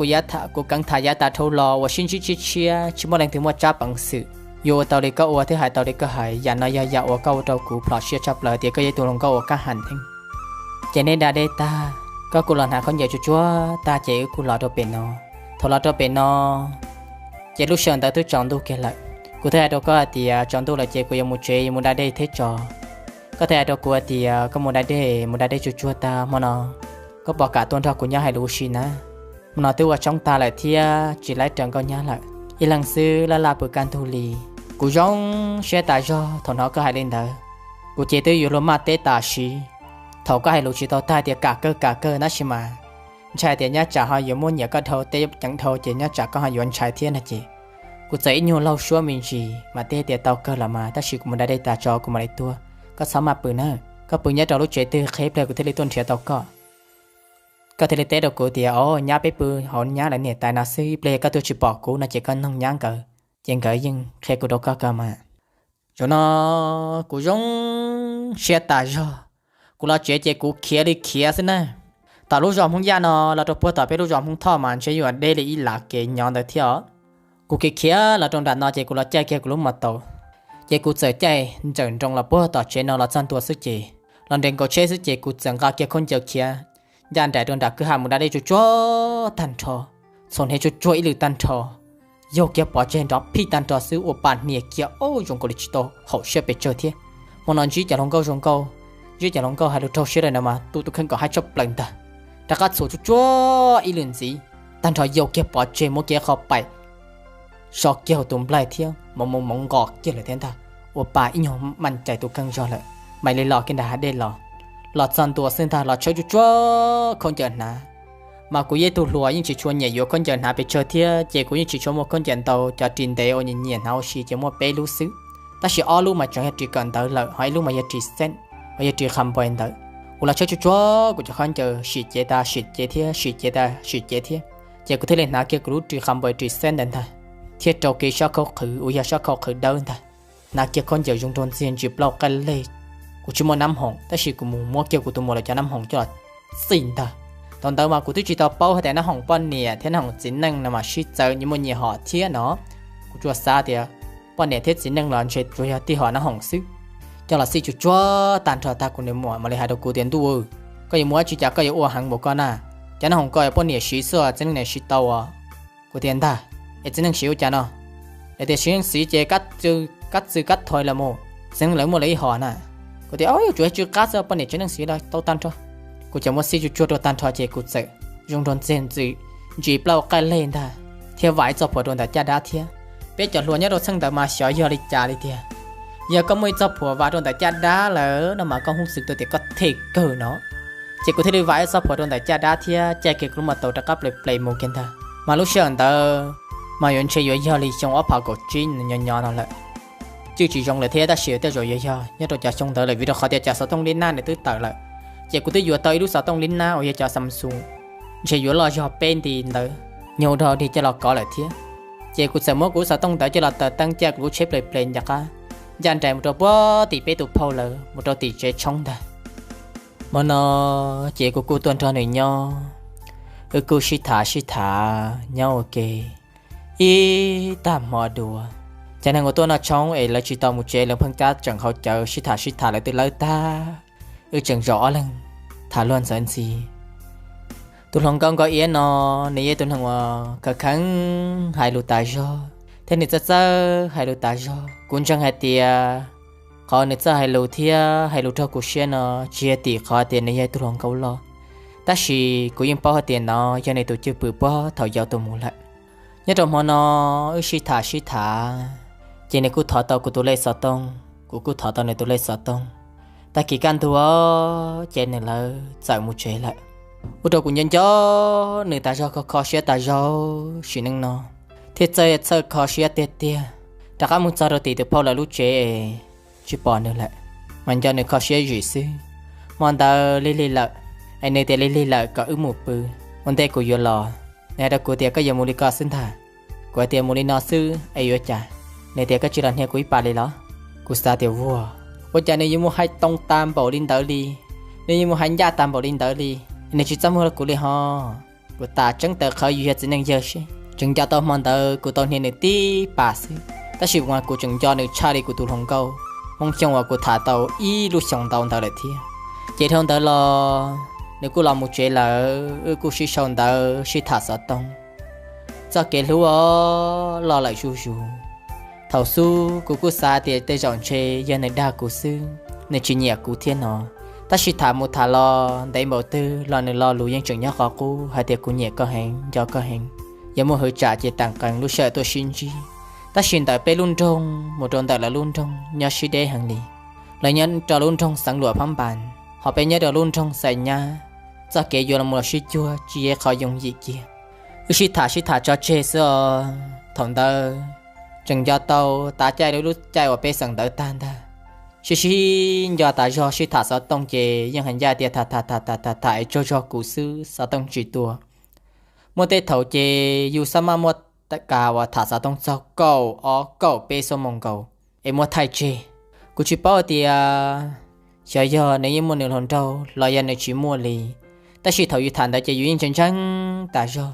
kuv keev tham yav tas dhau los uas sib ntsib tshiab tshiab tsis muaj leej twg muaj tsab peev xwm yuav ua tau li koj ua thiab hais tau li koj hais, yam no yog yam uas koj ua rau kuv plhom siab tshaj plaws tias koj yog ib tug hluas nkauj uas kaj ham heev. Ces neb da dej tag, koj kuj los hnav khaub ncaws tsuag tsuag tag ces wb kuj los rau pem no. Thaum los rau pem no ces lub sij hawm ntawd twb tsaus ntuj kiag lawm. Kuv thiaj hais rau koj hais tias tsaus ntuj lawm ces kuv yuav mus tsev, yuav mus da dej thiab tso. Koj thiaj hais rau kuv hais tias koj mus da dej, mus da dej tsuag tsuag tag hmo no koj puas kam tuaj nrog kuv nyob hais lus ua si na? Hmo no twb ua tshoob tag lawm thiab tsis laib raws nkauj nyab lawm, ib leeg xwb laj laj pw kaj ntug li. Kuv zoo siab tas zog thaum hnov koj hais li ntawd. Kuv ces twb yuav luag maj teb tas siv thaum koj hais lus tsis tau tag tias kam kawg kam kawg, tab sis mas ntshai tias nyob tsam ho yuav muaj nyiam koj dhau, teb ceev dhau ces nyob tsam koj ho yuav ntshai thiab no ces kuv txawm ib nyuag laug suab me ntsis mas teb tias tau kawg los mas, tab sis kuv mus da dej tas tso kuv mam li tuaj, koj txhob maj pw na. Koj pw nyob rau lub tsev twg, qhib pliag kuv thiaj li tuaj nrhiav tau koj. Koj thiaj li teb rau kuv tias, o, nyab, peb pw hauv nyab lawv niam tais no xwb, ib pliag koj tuaj tsis pom kuv no ces koj noog nyab nkawd, ces nkawd yeej qhia kuv rau koj ko mas. Zaum no kuv zoo siab tas zog, kuv los tsev ces kuv khiav li khiav xwb na. Tom lub zos Hmoob Yaj no los rau puag tom peb lub zos Hmoob Thoj mas ntshe yuav deb li ib lav kev nyob ntawd thiab os. Kuv khiav khiav los rau nram no ces kuv los caij kiag kuv lub mos taus, ces kuv txawm caij ntsawm nroos los puag tom tsev no los txog ntua xwb ces, los nres nkaus tsheb xwb ces kuv txawm nqa kiag khaub ncaws khiav ncaj nraim rau nram kwj ha mus da dej tsuag tsuag tag nrho, txhua hniav tsuag tsuag ib lwm tag nrho, yaug kiag pov tseg nrov phij tag nrho xwb ua pa hnias kiag, o, zoo nkaus li tsis tau haum siab pes tsawg thiab. Hmo no ntsib cov hluas nkauj zoo nkauj, ntsib cov hluas nkauj hais lus raug siab lawm no mas tu tus kheej kom haib tshaj plaws ntag. Rov qab txhua tsuag tsuag ib lwm ntxiv tag nrho yaug kiag pov tseg muab kiag qho paim so kiag hauv tus nplaig thiab mov mus mov nqos kiag lawm thiab ntag. Ua pa ib nyuag maj cais tus kheej zog lawm, mam li los kiag nram hav dej los. Los txog ntua xwb ntag los tshawb tsuag tsuag khaub ncaws hnav. Mas kuv yog ib tug hluas yeej tsis tshua nyiam yuav khaub ncaws hnav pes tsawg thiab ces kuv yeej tsis tshua muaj khaub ncaws ntau, cov ris ntev uas nyiam nyiam hnav ua si ces muaj peb lub xwb. Tab sis ob lub mas tseem yog ris kawm ntawv lawm, ho ib lub mas yog ris xeeb, ho yog ris qha npais ntawd. Kuv los tshawb tsuag tsuag kuv cov khaub ncaws sim cev tas sim cev thiab, sim cev tas sim cev thiab, ces kuv thiaj li hnav kiag kuv lub ris qha npais ris xeeb ntawd ntag, thiab rau kiag sab khauj qhwv uas yog sab khauj qhwv dawb ntag. Hnav kiag khaub ncaws zoo nraug ntxiag ntsis plaub qaij leg. Kuv tsis muaj nab hoom tab sis kuv mus muab kiag kuv tus muam lawv cov nab hoom coj los txij ntag. Thaum ntawd mas kuv twb tsis tau paub hais tias nab hoom poj niam thiab nab hoom txiv neej no mas sib txawv nyias muaj nyias hom thiab no. Kuv tsuas xav tias poj niam thiab txiv neej los ntshe tsuas yog tij hom nab hoom xwb. Coj los txij tsuag tsuag tag nrho tag kuv niag muam mam li hais rau kuv tias, ntuj, koj yuav muaj dab tsi cas koj yuav ua heev npaum koj na? Cov nab hoom ko poj niam siv xwb txiv neej niam siv tau os. Kuv tias, ntag, es txiv neej siv ua cas no? Lawv tias txiv neej siv ces kab txw kab thoi los mus, txiv neej lawv muaj lawv ib hom na. Kuv tias, o, yuav tsum tsw qab xwb, poj niam txiv neej siv los tau tag nrho. Kuv cov muab txij tsuag tsuag rau tag nrho ces kuv txawm zoo nraug ntxiag ntxwm ntsis plaub qaij leg ntag, thiab vam ib txoj phuam rau ntawm caj dab thiab. Peb cov hluas nyob rau txheej ntawd mas xyov yog li cas li tiag, yog koj muaj ib txoj phuam vam rau ntawm caj dab lawm no mas koj hnov xwm tau tias koj them kawg no. Ces kuv thiaj li vam ib txoj phuam rau ntawm caj dab thiab caij kiag kuv lub mos taus rov qab ples ples mus kiag ntag. Mas lub sij hawm ntawd mas yuav ntshe yuav yog li xyoo ob phav kaum tsib nyob nyob no lawm. Cwj tsis zoo lawm thiab tab sis tej zaum yuav yog nyob rau cov xyoo ntawd lawm vim rau qhov tias cov xov tooj lib nab nws twb tawm lawm. Ces kuv twb yuav tau ib lub xov tooj lib nab uas yog cov Samsung, ntshe yuav loj zog peb nti ntawd, nyuag dhau dig coj los kov lawm thiab. Ces kuv txawm muab kuv lub xov tooj ntawd coj los taws teeb caij kuv lub tsheb ples ples nco qab ncaj nraim mus rau puag tim peb tus phauj lawv mus rau tim tsev tshoob ntag. Hmo no ces kuv kuj tuaj nrog nws nyob, wb kuj sib tham sib tham nyob ua ke ib tag hmo dua. Cov neeg uas tuaj noj tshoob es lawv tsis tau mus tsev, lawv pheej tab tseem haus cawv sib tham sib tham lawv twb lawb tag, wb tseem zaum ob leeg tham luag ntxawv ntxhi. Tus hluas nkauj Nkauj Iab no, nws yog tus neeg uas khav kheev hais lus tas zog thiab nws txawj txawj hais lus tas zog. Kuv ntseeg hais tias Qhov nws txawj hais lus thiab hais lus raug kuv siab no tsis yog tim qhov tias nws yog ib tug hluas nkauj loj, tab sis kuv yeej paub hais tias no yog nws tus cwj pwm puag thaum yau tuaj mus lawm. Nyob rau hmo no wb sib tham sib tham, ces nws kuj thov tau kuv tus lej xov tooj, kuv kuj thov tau nws tus lej xov tooj. Tag kis kaj ntug ces nws lawv txawm mus tsev lawm. Ua rau kuv nco nco nws tas zog, kho kho siab tas zog sim neej no, thiab txawj txhawj kho siab tiag tiag. Rov qab mus txog rau tim tus phauj lawv lub tsev es tsis pom nws lawm, mas nco nws kho siab zim xwb. Hmo ntawd lig lig lawm, es nws tias lig lig lawm kom wb mus pw, ua ntej kuv yuav los. Nws hais rau kuv tias koj yuav mus li ko xwb ntag. Kuv hais tias mus li no xwb es yuav cas? Nws tias koj tsis los hnia kuv ib pas li los? Kuv xav tias vuag, ua cas nws yuav mus hais too tag npaum li ntawd li, nws yuav mus hais ncaj tag npaum li ntawd li, nws tsis txaj muag rau kuv li ho. Kuv tas tseeb tawv qhawv yus yog txiv neej yawg seb. Tseem nco tau hmo ntawd kuv tau hnia nws tib pas xwb, tab sis mas kuv tseem nco nws tshaj li kuv tus hluas nkauj Hmoob Xyooj uas kuv tham tau ib lub xyoo ntau ntawd lawm thiab. Ces dhau ntawd los nws kuj los mus tsev lawm, wb kuj sib sau ntawv sib tham xov tooj. Txoj kev hlub os loj lawm zuj zus. Thaum xub kuv kuj xav tias tej zaum ntshe yog nws dag kuv xwb, nws tsis nyiam kuv thiab no. Tab sis tham mus tham los ntev npaum twg los nws lo lus yeej tseem nyob qhov qub hais tias kuv nyiam koj heev, nco koj heev. Yog muaj hwv tsam ces tawm qees lub sij hawm tuaj sib ntsib. Tab sis ntawm peb lub nroog mus rau ntawm lawv lub nroog nyob sib deb heev li. Lawv nyob rau lub nroog xeev Luam Phab Npas, ho peb nyob rau lub nroog Xais Nyab. Txoj kev yuav los mus los sib cuag tsis yog qhov yooj yim kiag. Wb sib tham sib tham tso tseg xwb os. Thaum ntawd tseem nco tau tav caij lub caij uas peb xeem ntawv tag ntag. Sib sib nco tas zog sib tham xov tooj ces yeej hais ncaj tias tham tham tham tham tham tham es tsaug zog kuv xwb xov tooj tsis tua. Muaj tej thaum ces yus xab maj muaj kas uas tham xov tooj txog kaum ob kaum peb xuab moos nkaus es muab thaij tseg. Kuv tsis paub hais tias xyov yog nws yeej muaj nws hluas nraug los yog nws tsis muaj li, tab sis thaum yus tham ntawd ces yus yeej ntshai ntshai tas zog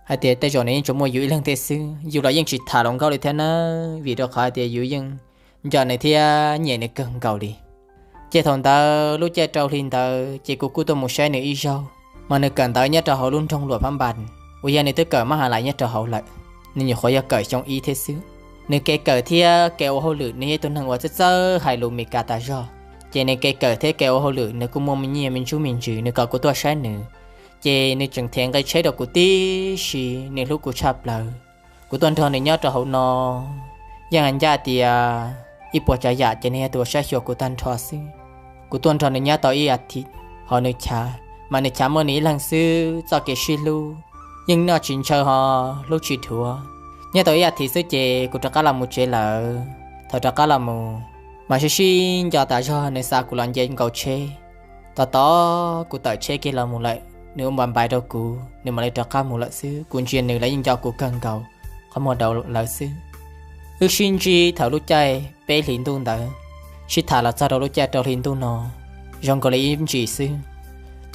hais tias tej zaum nws yeej tsuas muaj yus ib leeg thiab xwb, yus los yeej tsis tham hluas nkauj li thiab na, vim rau qhov hais tias yus yeej nco nws thiab nyiam nws kawg nkaus li. Ces thaum ntawd lub caij rau hli ntawd ces kuv kuj tuaj mus saib nws ib zaug, mas nws kawm ntawv nyob rau hauv lub nroog Luam Phab Npas, uas yog nws twb kawm mab has lais nyob rau hauv lawm. Nws nyuam qhuav yog kawm xyoo ib thiab xwb. Nws kev kawm thiab kev ua hauj lwm nws yog ib tug neeg uas txawj txawj hais lus Meskas tas zog, ces nws kev kawm thiab kev ua hauj lwm nws kuj muaj me nyiaj me ntsuj me ntsws, nws kom kuv tuaj saib nws, ces nws tseem them nqe tsheb rau kuv tib si, nws hlub kuv tshaj plaws. Kuv tuaj nrog nws nyob rau hauv no, yeej hais ncaj tias ib puas tsav yam ces nws yog tus uas saib xyuas kuv tag nrho xwb. Kuv tuaj nrog nws nyob tau ib as thiv, ho nws chav, mas nws chav muaj nws ib leeg xwb, txoj kev sib hlub yeej noj tsis ntshaw ho hlub tsis dhuav. Nyob tau ib as thiv xwb ces kuv rov qab los mus tsev lawm. Thaum rov qab los mus, mas sib sib nco tas zog nws xa kuv los nce nkaus tsheb. Tos tos kuv tawm tsheb kiag los mus lawm, nws ua npais npais rau kuv, nws mam li rov qab mus lawm xwb. Kuv ntsia nws los yeej nco kuv kawg nkaus, qhov muag daus lawv xwb. Wb sib ntsib thaum lub caij peb hlis ntuj ntawd, sib tham los txog rau lub caij rau hli ntuj no, zoo nkaus li ib ntsis xwb.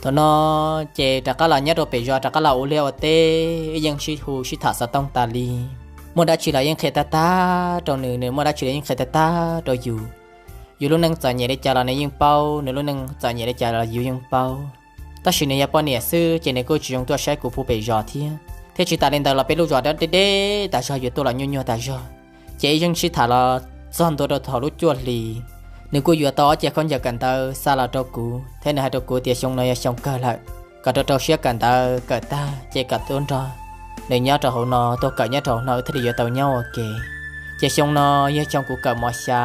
Thaum no ces rov qab los nyob rau pem zos, rov qab los ua liaj ua teb, wb yeej sib hu sib tham xov tooj tas li. Muaj dab tsi los yeej qhia tag tag rau nws, nws muaj dab tsi los yeej qhia tag tag rau yus. Yus lub neej txom nyem li cas los nws yeej paub, nws lub neej txom nyem li cas los yus yeej paub. Tab sis nws yog poj niam xwb ces nws kuj tsis zoo tuaj saib kuv puag pem zos thiab. Thiab tsis tas li ntawd los peb lub zos deb deb tas zog, yuav tuaj los nyuaj nyuaj tas zog. Ces wb yeej sib tham los txog ntua rau thaum lub cuaj hlis, nws kuj yuav tau ob ceg khaub ncaws kawm ntawv xa los rau kuv, thiab nws hais rau kuv tias xyoo no yog xyoo kawg lawm, kom rau rau siab kawm ntawv, kawm tag ces kom tuaj nrog nws nyob rau hauv no, tuaj kawm nyob rau hauv no wb thiaj li yuav tau nyob ua ke. Ces xyoo no yog xyoo kuv kawm mos xya,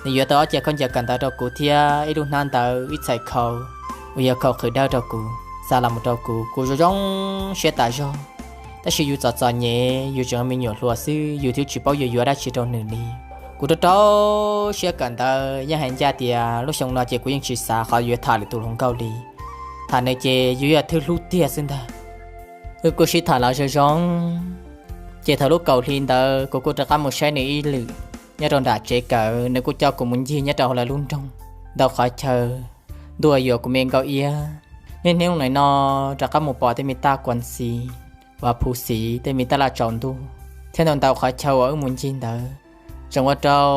nws yuav tau ob ceg khaub ncaws kawm ntawv rau kuv thiab ib lub hnab ntawv ib txhais khau uas yog khau qhwv dawb rau kuv, xa los mus rau kuv, kuv zoo zoo siab tas zog. Tab sis yus txom txom nyem, yus tseem me nyuam hluas xwb, yus twb tsis paub yuav yuav dab tsi rau nws li. Kuv rau rau siab kawm ntawv, yeej hais ncaj tias lub xyoo no ces kuv yeej tsis xav qhov yuav tham lwm tus hluas nkauj li. Tham nws ces yus yog thwj hlub tiag xwb ntag. Wb kuj sib tham los zoo zoo, ces thaum lub kaum hli ntawd kuv kuj rov qab mus saib nws ib lwm nyob rau nram tsev kawm, nws kuj coj kuv mus ncig nyob rau hauv lawv lub nroog ntau qhov chaw, ntuj yuav kuv me nkauj iab. Niaj hnub nim no rov qab mus pom tej me taj kuav xiv, uas phu xiv, tej me taj laj tsaus ntuj, thiab ntau ntau qhov chaw uas wb mus ncig ntawd, tseem ua rau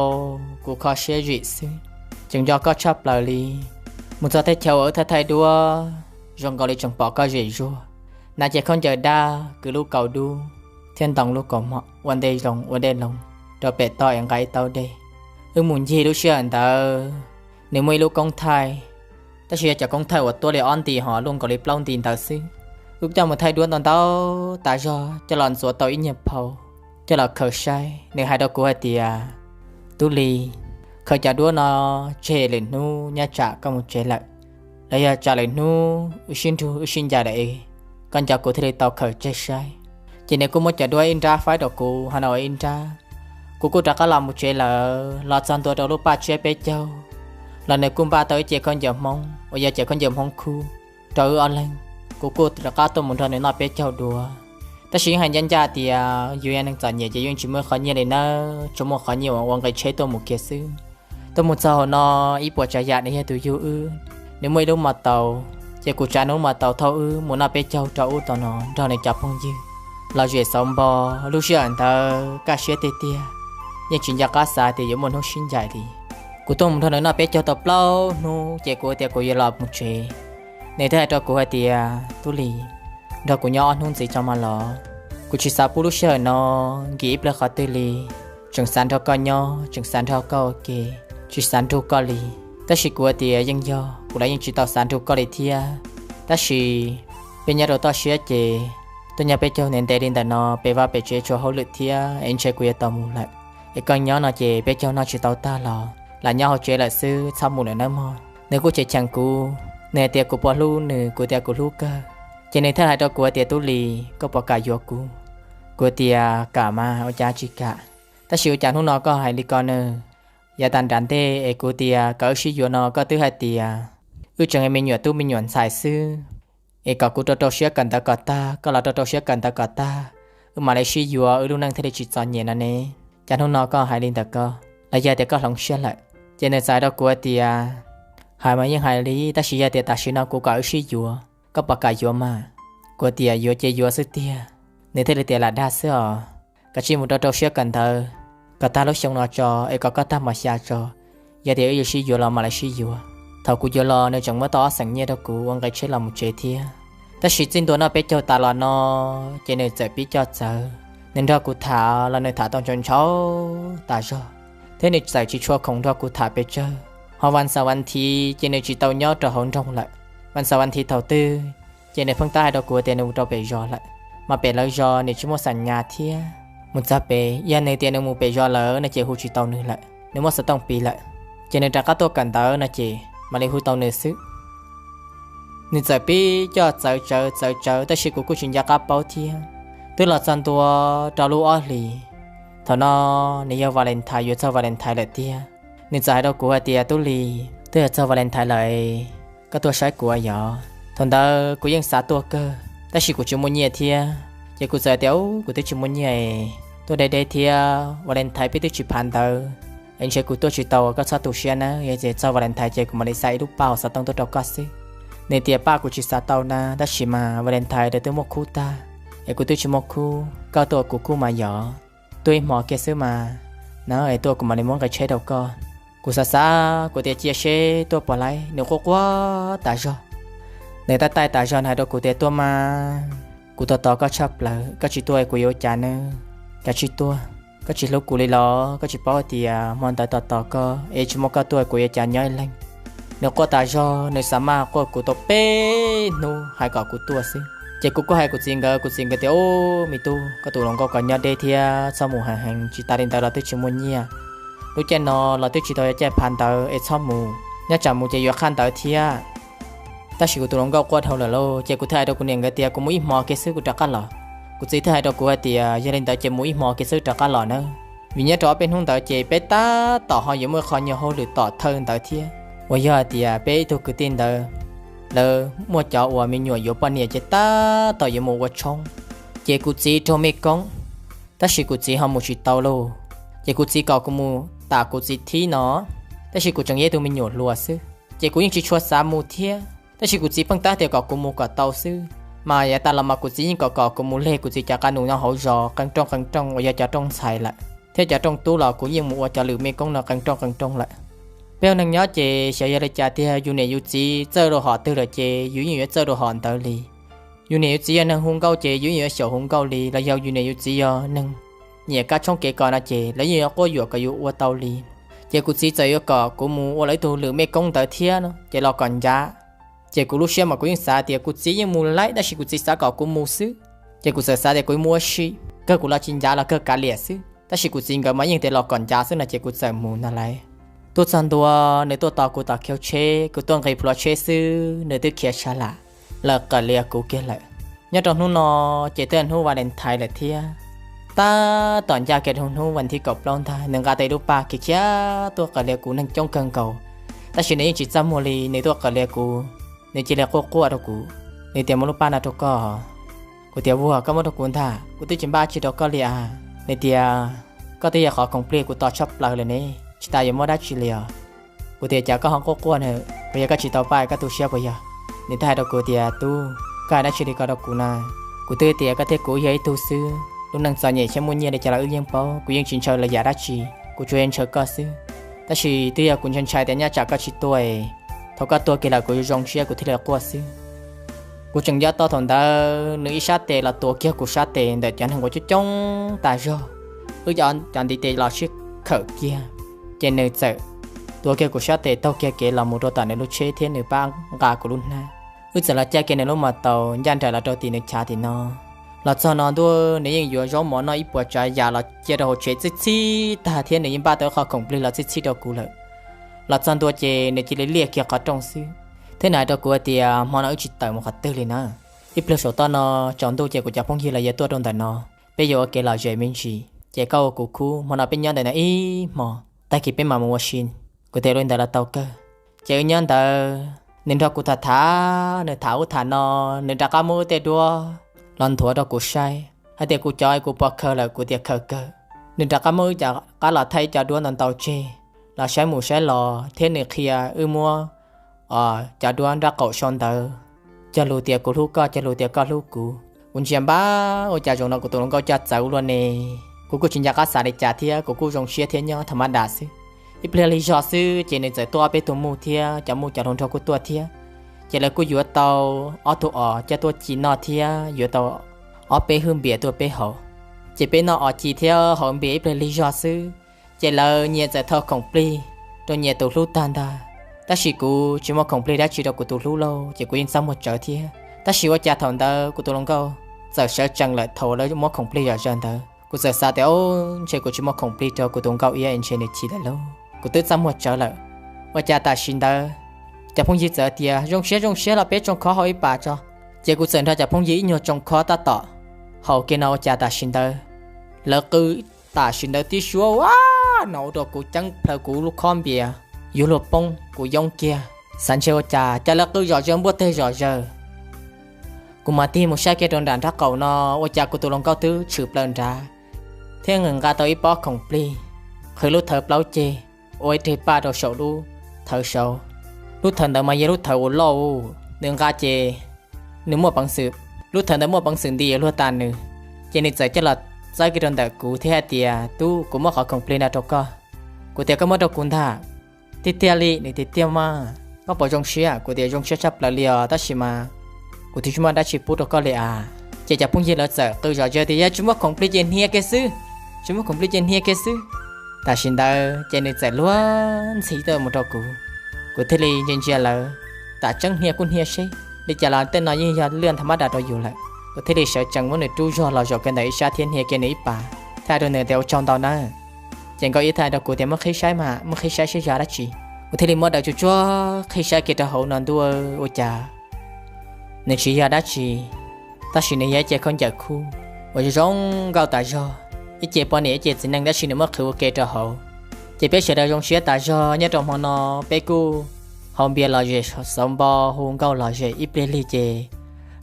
kuv kho siab zim xwb. Tseem nco koj tshaj plaws li. Mus txog tej chaw uas wb thaij thaij duab, zoo nkaus li tseem pom koj zem zuag, hnav cev khaub ncaws dab, kwv lub kaus dub, thiab ntoo lub kaus mom, ua ntej zoo ua ntej loo rau pem toj es nqa ib taub dej. Wb mus ncig lub sij hawm ntawd, nws muaj ib lub koob thaij, tab sis yog cov koob thaij uas tuab li ob nti ho luaj nkaus li plaub nti ntawd xwb. Wb coj mus thaij duab ntau ntau tas zog coj los ntxuav tau ib nyuag phau, coj los khaws saib. Nws hais rau kuv hais tias, Tub Lis, khaws cov duab no tseg, lwm hnub nyob tsam koj mus tsev lawm, los yog tsam lwm hnub wb sib nrug wb sib ncaim lawm es koj nco kuv thiaj li tau khaws tseg saib. Ces nws kuj muab cov duab ib nrab faib rau kuv, ho no ua ib nrab. Kuv kuj rov qab los mus tsev lawm, los txog ntua rau lub paj tsiab peb caug los nws kuj npaj tau ib ce khaub ncaws Hmoob uas yog cov khaub ncaws Hmoob khub rau wb ob leeg. Kuv kuj rov qab tuaj mus nrog nws noj peb caug dua. Tab sis yeej hais ncaj ncaj tias yus yog neeg txom nyem ces yeej tsis muaj qhov nyiaj li nawb, tsuas muaj qhov nyiaj uas ua nqi tsheb tuaj mus kiag xwb. Tuaj mus txog hauv no, ib puas tsav yam nws yog tus yug wb. Nws muaj ib lub mos taus, ces kuv tsav nws lub mos taus thauj wb mus noj peb caug rau ub tom no nrog nws cov phooj ywg. Los zem xauv npo, lub sij hawm ntawd kaj siab tiag tiag, yeej tsis nco qab xav tias yuav muaj hnub sib ncaim li. Kuv tuaj mus nrog nws noj peb caug tau plaub hnub ces kuv tias kuv yuav los mus tsev. Nws thiaj hais rau kuv hais tias, Tub Lis, nrog kuv nyob ob hnub ntxiv tso mas los. Kuv tsis xav pub lub sij hawm no nkim ib pliag qhov twg li, tseem xav nrog koj nyob, tseem xav nrog koj ua ke, tsis xav nrug koj li. Tab sis kuv hais tias yeej yog, kuv los yeej tsis tau xav nrug koj li thiab. Tab sis peb nyob rau toj siab ces tuaj nyob peb caug ntev ntev li ntawm no, pem vaj pem tsev tshuav hauj lwm thiab es ntshe kuv yuav tau mus lawm. Es koj nyob no ces peb caug noj tsis tau tag los lam nyob hauv tsev lawm xwb, txhob mus lawm nawb mog. Nws kuj cheem cheem kuv, nws hais tias kuv puas hlub nws, kuv tias kuv hlub kawg. Ces nws thiaj hais rau kuv hais tias, Tub Lis, koj puas kam yuav kuv? Kuv tias, Kam mas, ua cas tsis kam. Tab sis ua cas hnub no koj hais li ko na? Yav tas nram ntej es kuv tias kom wb sib yuav no koj twb hais tias wb tseem me nyuam tub me nyuam ntxhais xwb, es kom kuv rau rau siab kawm ntawv kom tag, koj los rau rau siab kawm ntawv kom tag, wb mam li sib yuav wb lub neej thiaj li tsis txom nyem no ne. Cas hnub no koj hais li ntawd ko, los yog tias koj hloov siab lawm? Ces nws txawm hais rau kuv hais tias, Hais mas yeej hais li, tab sis yog tias tam sim no kuv kom wb sib yuav, koj puas kam yuav mas? Kuv tias, Yuav ces yuav xwb tiag. Nws thiaj li tias, Lam dag xwb os, koj cia li mus rau rau siab kawm ntawv kom tag lub xyoo no tso es kom koj tag mos xya tso, yog tias wb yuav sib yuav los mam li sib yuav. Thaum kuv yuav los nws tseem muab tau ob xeem nyiaj rau kuv ua nqi tsheb los mus tsev thiab. Tab sis txij ntua noj peb caug tas los no ces nws txawm pib coj txawv. Nws nrog kuv tham los nws tham tau ntshau ntshau tas zog, thiab nws txawm tsis tshua khoom nrog kuv tham pes tsawg. Ho vas xaum vas thiv ces nws tsis tau nyob rau hauv nroog lawm. Vas xaum vas thiv thaum twg ces nws pheej tab hais rau kuv tias nws mus rau pem zos lawm, mas pem lawv zos nws tsis muaj xam nyas thiab. Mus txog pem, yog nws tias nws mus pem zos lawm no ces hu tsis tau nws lawm, nws muaj xov tooj piv lawm. Ces nws rov qab tuaj kawm ntawv no ces mam li hu tau nws xwb. Nws txawm pib coj txawv tsawv txawv tsawv, tab sis kuv kuj tsis nco qab paub thiab. Twb los txog ntua rau lub ob hlis, thaum no nws yog Valentine, yuav txog Valentine lawm tiag. Nws txawm hais rau kuv hais tias, Tub Lis, twb yog txog Valentine lawm, koj tuaj saib kuv yom? Thaum ntawd kuv yeej xav tuaj kawg, tab sis kuv tsis muaj nyiaj thiab. Ces kuv txawm tias, Ub, kuv twb tsis muaj nyiaj, tuaj deb deb thiab, Valentine peb twb tsis phav ntawv, es ntshe kuv tuaj tsis tau, koj txhob tu siab nawb, yog tias txog Valentine ces kuv mam li xa ib lub paj hauv xov tooj tuaj rau koj xwb. Nws tias, Paj kuv tsis xav tau na, tab sis mas Valentine lawv twb muaj khub tag, es kuv twb tsis muaj khub, koj tuaj kuv kuj mas yom. Tuaj ib hmo kiag xwb mas, na es tuaj kuv mam li muab nqe tsheb rau koj. Kuv xav xav, kuv tias, Cia seb tuaj puas laib. Nws quaj quaj tas zog, nws taij taij tas zog, nws hais rau kuv tias, Tuaj mas, kuv tos tos koj tshaj plaws, koj tsis tuaj kuv yuav ua cas nawb? Cas tsis tuaj? Koj tsis hlub kuv li los? Koj tsis paub tias hmo ntawd tos tos koj es tsis muaj koj tuaj kuv yuav cas nyob ib leeg? Nws quaj tas zog, nws xav maj quaj kuv tau peb hnub hais kom kuv tuaj xwb. Ces kuv kuj hais kuv txiv nkawd, kuv txiv nkawd tias, Ub, me tub, koj tus hluas nkauj ko nyob deb thiab, txhob mus heev heev, tsis tas li ntawd los twb tsis muaj nyiaj. Lub caij no los twb tsis tau yog caij phav ntawv es txhob mus, nyob tsam mus ces yuav qhaj ntawv thiab. Tab sis kuv tus hluas nkauj quaj dhau lawm lauj, ces kuv thiaj hais rau kuv niam nkawd tias, Kuv mus ib hmo kiag xwb kuv rov qab los. Kuv txiv thiaj hais rau kuv hais tias, Yog li ntawd ces mus ib hmo kiag xwb rov qab los nawb, vim nyob rau ob peb hnub ntawd ces peb tab tom ho yuav muaj qho nyuag hauj lwm tom thawj ntawd thiab, uas yog hais tias peb ib tug kwv tij ntawd lawv muaj cov uas me nyuam yuav poj niam ces tab tom yuav mus ua tshoob. Ces kuv txiv raug mej koob, tab sis kuv txiv ho mus tsis tau lauj. Ces kuv txiv kom kuv mus tam kuv txiv thib no, tab sis kuv tseem yog ib tug me nyuam hluas xwb, ces kuv yeej tsis tshua xav mus thiab. Tab sis kuv txiv pheej tab tias kom kuv mus kom tau xwb, mas yav tas los mas kuv txiv yeej kom kom kuv mus leg kuv txiv cov qab nus nyob hauv zos qee rooj qee rooj uas yog cov rooj ntxhais lawm, thiab cov rooj tub los kuv yeej mus ua cov lwm mej koob no qee rooj qee rooj lawm. Peb ua neeg nyob ces xyov yog li cas tiag, yus niam yus txiv txawj rau hom twg lawm ces yus yeej yuav txawj rau hom ntawd li. Yus niam yus txiv yog neeg hu nkauj ces yus yeej yuav xyaum hu nkauj li, los yog yus niam yus txiv yog neeg nyiam kab tshoob kev kos no ces lawv yeej yuav quab yuam kom yus ua tau li. Ces kuv txiv txawm yuav kom kuv mus ua lawv ib tug lwm mej koob ntawd thiab no ces los kom ncav. Ces kuv lub siab mas kuv yeej xav tias kuv txiv yeej mus laib tab sis kuv txiv xav kom kuv mus xwb. Ces kuv txawm xav tias kuv mus ua si, kawg kuv los tsis ncav los kawg kav liam xwb, tab sis kuv txiv nkawd mas yeej tias los kom ncav xwb no ces kuv txawm mus ntag lauj. Tuaj txog ntua, nws tuaj tos kuv tom khiv tsheb, kuv tuaj nqis plhuav tsheb xwb nws twb khiav sab lam lawm, qawm lias kuv kiag lawm. Nyob rau hnub no ces twb hnub Valentine lawm thiab. Tab tom ncaj kiag rau hnub vas thib kaum plaub ntag, nws nqa tau ib lub paj khiav khiav tuaj qawm lias kuv neeg coob kawg nkaus, tab sis nws yeej tsis txaj muag li, nws tuaj qawm lias kuv, nws cia li quaj quaj rau kuv. Nws tias, muab lub paj no rau koj. Kuv tias, vuag, koj muab rau kuv ntag, kuv twb tsis npaj tsi rau koj li as. Nws tias, koj twb yog qhov khoom plig kuv tos tshaj plaws lawm ne, tsis tas yuav muab dab tsi li os. Kuv tias, cas koj ho quaj quaj na, puas yog koj tsis tau paj koj tu siab puas yog? Nws twb hais rau kuv tias, tub, koj hais dab tsi li ko rau kuv na? Kuv twb tias koj thiab kuv yog ib tug xwb, lub neej txom nyem thiab muaj nyiaj li cas los wb yeej paub, kuv yeej tsis ntshaw lawv yam dab tsi, kuv tsuas yog ntshaw koj xwb. Tab sis twb yog kuv ntshai ntshai tias nyob tsam koj tsis tuaj, thaum koj tuag kiag lawm kuv zoo siab kuv thiaj li quaj xwb. Kuv tseem nco tau thaum ntawd nws ib sab tes los tuav kiag kuv sab tes ntawm cov neeg uas coob coob tas zog, wb cov ntiv tes los sib khawm kiag, ces nws txawm tuav kiag kuv sab tes taug kiag kev los mus rau tom nws lub tsheb thiab nws pab nqa kuv lub hnab. Wb txawm los caij kiag nws lub mos taus ncaj nraim los rau tim nws chav tim no. Los txog no ntuj, nws yeej yuav zaub mov noj ib puas tsav yam los cia rau hauv tsev txhij txhij tag thiab nws yeej npaj tau ib qho khoom plig los txhij txhij rau kuv lawm. Los txog ntua ces nws cia li liaj kiag qhov rooj xwb, thiab nws hais rau kuv hais tias hmo no wb tsis tawm mus qhov twg li na. Ib pliag saum toj no tsaus ntuj ces kuv cov phooj ywg los yuav tuaj rau ntawm no, peb yuav ua kev lom zem me ntsis, ces koj ua kuv khub, hmo no peb nyob ntawm no ib hmo, tag kis peb mam mus ua si. Kuv tias li ntawd los tau kawg. Ces wb nyob ntawd nws nrog kuv tham tham, nws tham ub tham no, nws rov qab muab wb tej duab los nthuav rau kuv saib hais tias kuv cov kuv puas khaws lawm, kuv tias khaws kawg. Nws rov qab muab wb cov qab los thaij ib co duab ntau ntau tseg los saib mus saib los thiab nws qhia wb muab cov duab nraub qaum sau ntawv, cog lus tias kuv hlub koj, cog lus tias koj hlub kuv. Kuv ntsia npab ua cas zaum no kuv tus hluas nkauj coj txawv ua luaj ne. Kuv kuj tsis nco qab xav li cas thiab kuv kuj zoo siab thiab nyob tham mab dam xwb. Ib pliag lig zog xwb ces nws txawm tuaj ob peb tug muj thiab cov muj cov hluas nraug kuj tuaj thiab. Ces lawv kuj yuav tau ob tug os coj tuaj ci noj thiab yuav tau ob peb hwj npias tuaj peb haus. Ces peb noj os ci thiab haus npias ib pliag lig zog xwb, ces lawv nyias txawm thau khoom plig rau nyias tus hlub tag ntag. Tab sis kuv tsis muaj khoom plig dab tsi rau kuv tus hlub lauj, ces kuv yeej txaj muag tsawv thiab. Tab sis ua cas thaum ntawd kuv tus hluas nkauj txawm sawv tsees lawm thaum lawv muab khoom plig zom zaws ntawd. Kuv txawm xav tias, o, ntshe kuv tsis muaj khoom plig rau kuv tus nkauj iab es ntshe nws chim lawm lauj, kuv twb txaj muag tsawv lawm. Ua cas tam sim ntawd cov phooj ywg txawm tias zoo siab zoo siab los peb tsoo khob hau ib pas tso. Ces kuv txawm nrog cov phooj ywg ib nyuag tsoo khob tab tom haus kiag no ua cas tam sim ntawd lawv qw tam sim ntawd tib suab ua no ua rau kuv ceeb plhaws kuv lub khob npias yuav luag poob kuv yoob kiag. Xav ntshe ua cas cas lawv qw zom zaws npuaj teg zom zaws. Kuv mam tig mus saib kiag rau nram nraub qaum no, ua cas kuv tus hluas nkauj twb tshwm plaws nrad thiab nws nqa tau ib pob khoom plig, qhwv lub thawv plaub ceg, ua ib reg paj rau saum lub thawv saud. Lub thawv ntawd mas yog lub thawv uas loj, nws nqa ces nws muaj peev xwm, lub thawv ntawd muaj peev xwm nti yuav luag tas nws. Ces nws txawm coj los txawb kiag rau ntawm kuv thiab hais tias, tub, kuv muab qhov khoom plig no rau koj. Kuv tias, koj muab rau kuv ntag. Tiag tiag li? Nws tias, tiag mas, koj puas zoo siab? Kuv tias, zoo siab tshaj plaws li os, tab sis mas kuv twb tsis muaj dab tsi pub rau koj li as. Ces cov phooj ywg lawv txawm qw zom zaws tias, yog tsis muaj khoom plig ces hnia kiag xwb, tsis muaj khoom plig ces hnia kiag xwb. Tam sim ntawd ces nws txawm luag ntxhi tuaj mus rau kuv, kuv thiaj li ntsia ntsia lawv, tam tseeb hnia kuj hnia seb, li cas los tej no yeej yog lwj tham mab dam rau yus lawm. Kuv thiaj li sawv tsees muab nws rub zog los zaum kiag ntawm ib sab thiab hnia kiag nws ib pas, thiaj hais rau nws tias, ua tsaug ntau nawb. Ces nkauj iab thiaj hais rau kuv tias, muab qhib saib mas, muab qhib saib seb yog dab tsi. Kuv thiaj li muab daws tsuag tsuag qhib saib kiag rau hauv no ntuj, ua cas nws tsis yog dab tsi, tab sis nws yog ib ce khaub ncaws khub uas zoo zoo nkauj tas zog, ib ce poj niam ib ce txiv neej tab sis nws muab qhwv ua ke rau hauv. Ces peb sawv daws zoo siab tas zog nyob rau hmo no, peb kuj haus npias lom zem, xauv npo, hu nkauj lom zem ib pliag lig ces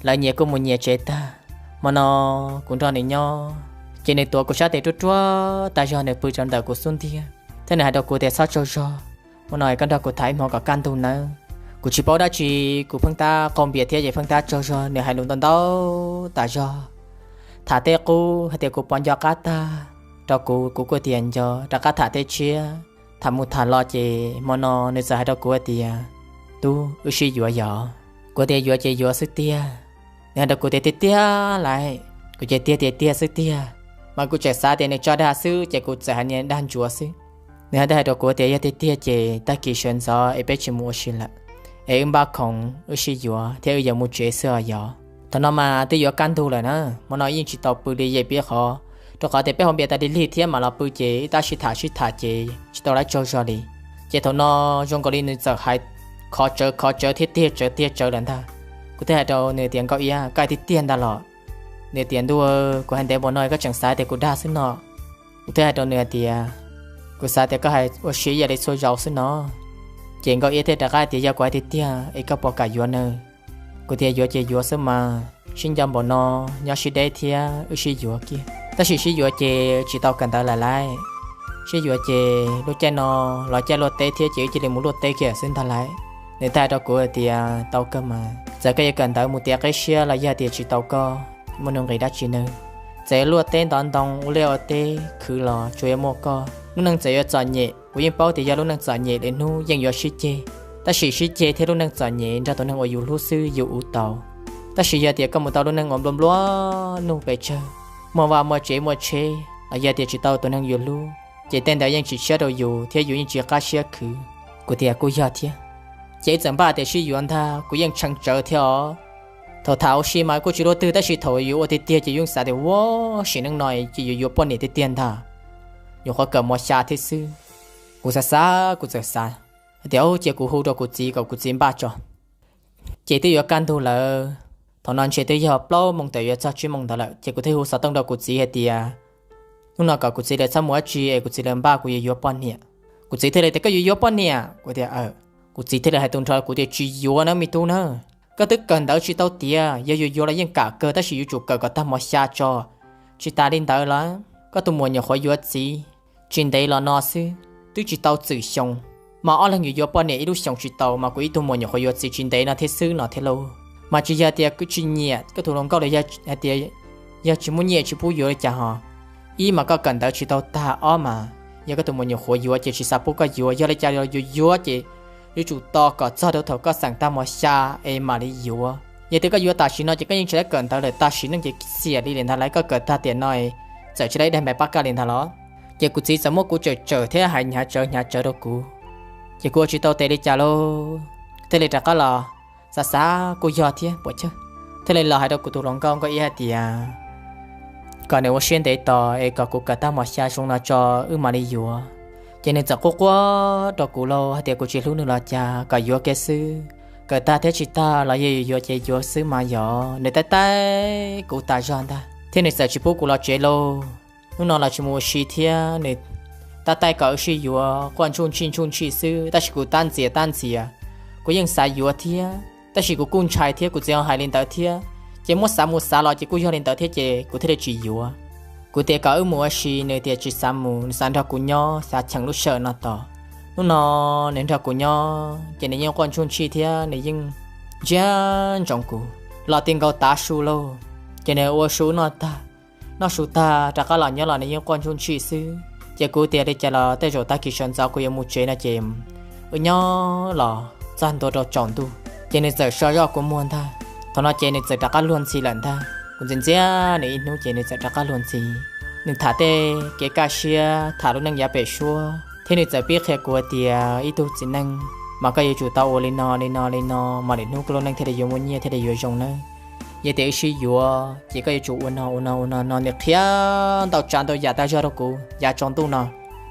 lawv nyias kuj mus nyias tsev tag. Hmo no kuv nrog nws nyob, ces nws tuav kuv sab tes ruaj ruaj tas zog, nws pw rau ntawm kuv xub ntiag thiab nws hais rau kuv tias, txhob tsaug zog, hmo no koj nrog kuv tham ib hmo kom kaj ntug nawb. Kuv tsis paub dab tsi, kuv pheej tab qaug npias thiab ces pheej tab tsaug zog, nws hais lus ntau ntau tas zog, tham tej qub hais tias kuv puas nco qab tag rau kuv, kuv kuj tias nco, rov qab tham tej tshiab. Tham mus tham los ces hmo no nws txawm hais rau kuv hais tias, tub, wb sib yuav yom? Kuv tias yuav ces yuav xwb tiag. Nws hais rau kuv tias tiag tiag lauj? Kuv ces tiag tiag tiag xwb tiag, mas kuv tseem xav tias nws tso dag xwb ces kuv txawm hais niag dag ntsuav xwb. Nws hais tau hais rau kuv tias yog tiag tiag ces tag kis sawv ntxov es peb tsis mus ua si lawm, es wb npaj khoom wb sib yuav thiab wb yuav mus tsev xwb os yog. Thaum no mas twb yuav kaj ntug lawm na, hmo no yeej tsis tau pw li yeej pib qhov, rau qhov tias peb haus npias tas li lig thiab mam los pw ces ib tab sib tham sib tham ces tsis tau lawv tsaug zog li. Ces thaum no zoo nkaus li nws txawm hais khov tsawv khov tsawv thiab tiag tsawv tiag tsawv lawm ntag. Kuv thiaj hais rau nws tias Nkauj Iab, koj tiag tiag ntag los? Nws tias Ntuj, kuv hais ntev npaum no koj tseem xav tias kuv dag xwb no. Kuv thiaj hais rau nws hais tias kuv xav tias koj hais ua si ib yam li txhua zaus xwb no. Ces Nkauj Iab thiaj rov qab tias yog kuv hais tiag tiag es koj puas kam yuav nws? Kuv tias yuav ces yuav xwb mas, sib nco npaum no, nyob sib deb thiab wb sib yuav kiag. Tab sis sib yuav ces tsis tau kawm ntawv lawm lauj. Sib yuav ces lub caij no los caij luaj teb thiab ces wb cia li mus luaj teb kiag xwb ntag lauj. Nws thiaj hais rau kuv hais tias tau kawg mas, txawm koj yuav kawm ntawv mus tiav qib siab los yog tias tsis tau koj, muaj nuj nqis dab tsi nawb? Txawm yuav luaj teb ntov ntoo ua liaj ua teb khwv los tsuas yuav muaj koj. Lub neej txawm yuav txom nyem, kuv yeej paub tias yog lub neej txom nyem lwm hnub yeej yuav sib ceg, tab sis sib ceg thiab lub neej txom nyem nrog tus neeg uas yus hlub xwb yus ua tau. Tab sis yog tias koj mus tau lub neej uas nplua nplua nuj pes tsawg, muaj vaj muaj tsev muaj tsheb los yog tias tsis tau tus neeg yus hlub, ces tej ntawd yeej tsis tshiab rau yus thiab yus yeej tsis qab siab khwv. Kuv tias kuj yog thiab. Ces wb txawm npaj tias sib yuav ntag, kuv yeej tshee tsawv thiab os. Thaum tham ua si mas kuj tsis luaj twg tab sis thaum yuav ua tiag tiag ces yeej xav tias ua sim neej no ces yuav yuav poj niam tiag tiag ntag, nyuam qhuav kawm mos xya thiab xwb. Kuv xav xav kuv txawm xav hais tias cia kuv hu rau kuv txiv kom kuv txiv npaj tso. Ces twb yuav kaj ntug lawm, thaum no ntshe twb yog plaub moos tawm yuav txog tsib moos ntawd lawm ces kuv thiaj hu xov tooj rau kuv txiv hais tias hnub no kom kuv txiv lawv txhob mus dab tsi es kuv txiv lawv npaj kuv yuav yuav poj niam. Kuv txiv thiaj li tias koj yuav yuav poj niam? Kuv tias aw. Kuv txiv thiaj li hais tus nrho kuv tias tsis yuav na me tub na, koj twb kawm ntawv tsis tau tiav, yog yuav yuav los yeej kam kawg tab sis yuav tsum kawm kom tag mos xya tso. Tsis tas li ntawd los koj tus muam nyuam qhuav yuav txiv tsis ntev los no xwb, twb tsis tau txwm xyoo, mas ob leeg yuav yuav poj niam ib lub xyoos tsis tau mas kuv ib tug muam nyuam qhuav yuav txiv tsis ntev no thiab xwb no thiab lauj. Mas tsis yog tias kuv tsis nyiam koj tus hluas nkauj los yog hais tias yog tsis muaj nyiaj tsis pub yuav li cas ho. Ib mas koj kawm ntawv tsis tau tag, ob mas yog koj tus muam nyuam qhuav yuav ces tsis xav pub koj yuav, yog li cas los yuav yuav ces yuav tsum tos kom txog rau thaum koj xeem tag mos xya es mam li yuav. Yog tias koj yuav tam sim no ces koj yeej tsis tau kawm ntawv lawm, tam sim neej ces xiam li lawm ntag lauj, koj kawm tag tiam no txawm tsis tau ib daim npaim pab kaj li ntag los. Ces kuv txiv txawm muab kuv tsawm tsawm thiab hais hnyav tsawv hnyav tsawv rau kuv, ces kuv ua tsis tau tes li cas lauj, thiaj li rov qab los xav xav kuj yog thiab puas chawj, thiaj li los hais rau kuv tus hluas nkauj Nkauj Iab hais tias kom nws ua siab ntev tos es kom kuv kawm tag mos xya zoo no tso wb mam li yuav. Ces nws txawm quaj quaj rau kuv lauj hais tias kuv tsis hlub nws los cas, kom yuav kiag xwb, kawm tag thiab tsis tag los yog yuav yuav ces yuav xwb mas yog. Nws taij taij kuv tas zog ntag thiab nws txawm tsis pub kuv los tsev lauj. Hnub no los tsis mus ua si thiab, nws taij taij kom wb sib yuav quaj ntsuj ntshij ntsuj ntshij xwb, tab sis kuv tab ntxias tab ntxias, kuv yeej xav yuav thiab tab sis kuv kuj ntshai thiab kuv txiv ho hais li ntawd thiab, ces muab xav mus xav los ces kuj yog li ntawd thiab ces kuv thiaj li tsis yuav. Kuv tias kom wb mus ua si, nws tias tsis xav mus, nws xav nrog kuv nyob xav cheem lub sij hawm no tos. Hnub no nws nrog kuv nyob ces nws yeej quaj ntsuj ntshij thiab nws yeej ntsia ntsoov kuv los ti nkaus tav su lauj. Ces nws ua su noj tag, noj su tag rov qab los nyob los nws yeej quaj ntsuj ntshij xwb. Ces kuv tias li cas los tej zaum tag kis sawv ntxov kuv yuav mus tsev no ces wb nyob los txog ntua rau tsaus ntuj ces nws txawm so zoj kuv muag ntag. Thaum no ces nws txawm rov qab luag ntxhi lawm ntag. Kuv ntxias ntxias nws ib hnub ces nws txawm rov qab luag ntxhi. Nws tham tej kev kaj siab, tham lub neej yav pem suab thiab nws txawm pib qhia kuv hais tias ib tug txiv neej mas koj yuav tsum tau ua li no li no li no mas lwm hnub koj lub neej thiaj li yuav muaj nyiaj thiaj li yuav zoo nawb. Yog tias wb sib yuav ces koj yuav tsum ua no ua no ua no no. Nws qhia ntau tsav ntau yam tag zog rau kuv yav tsaus ntuj no,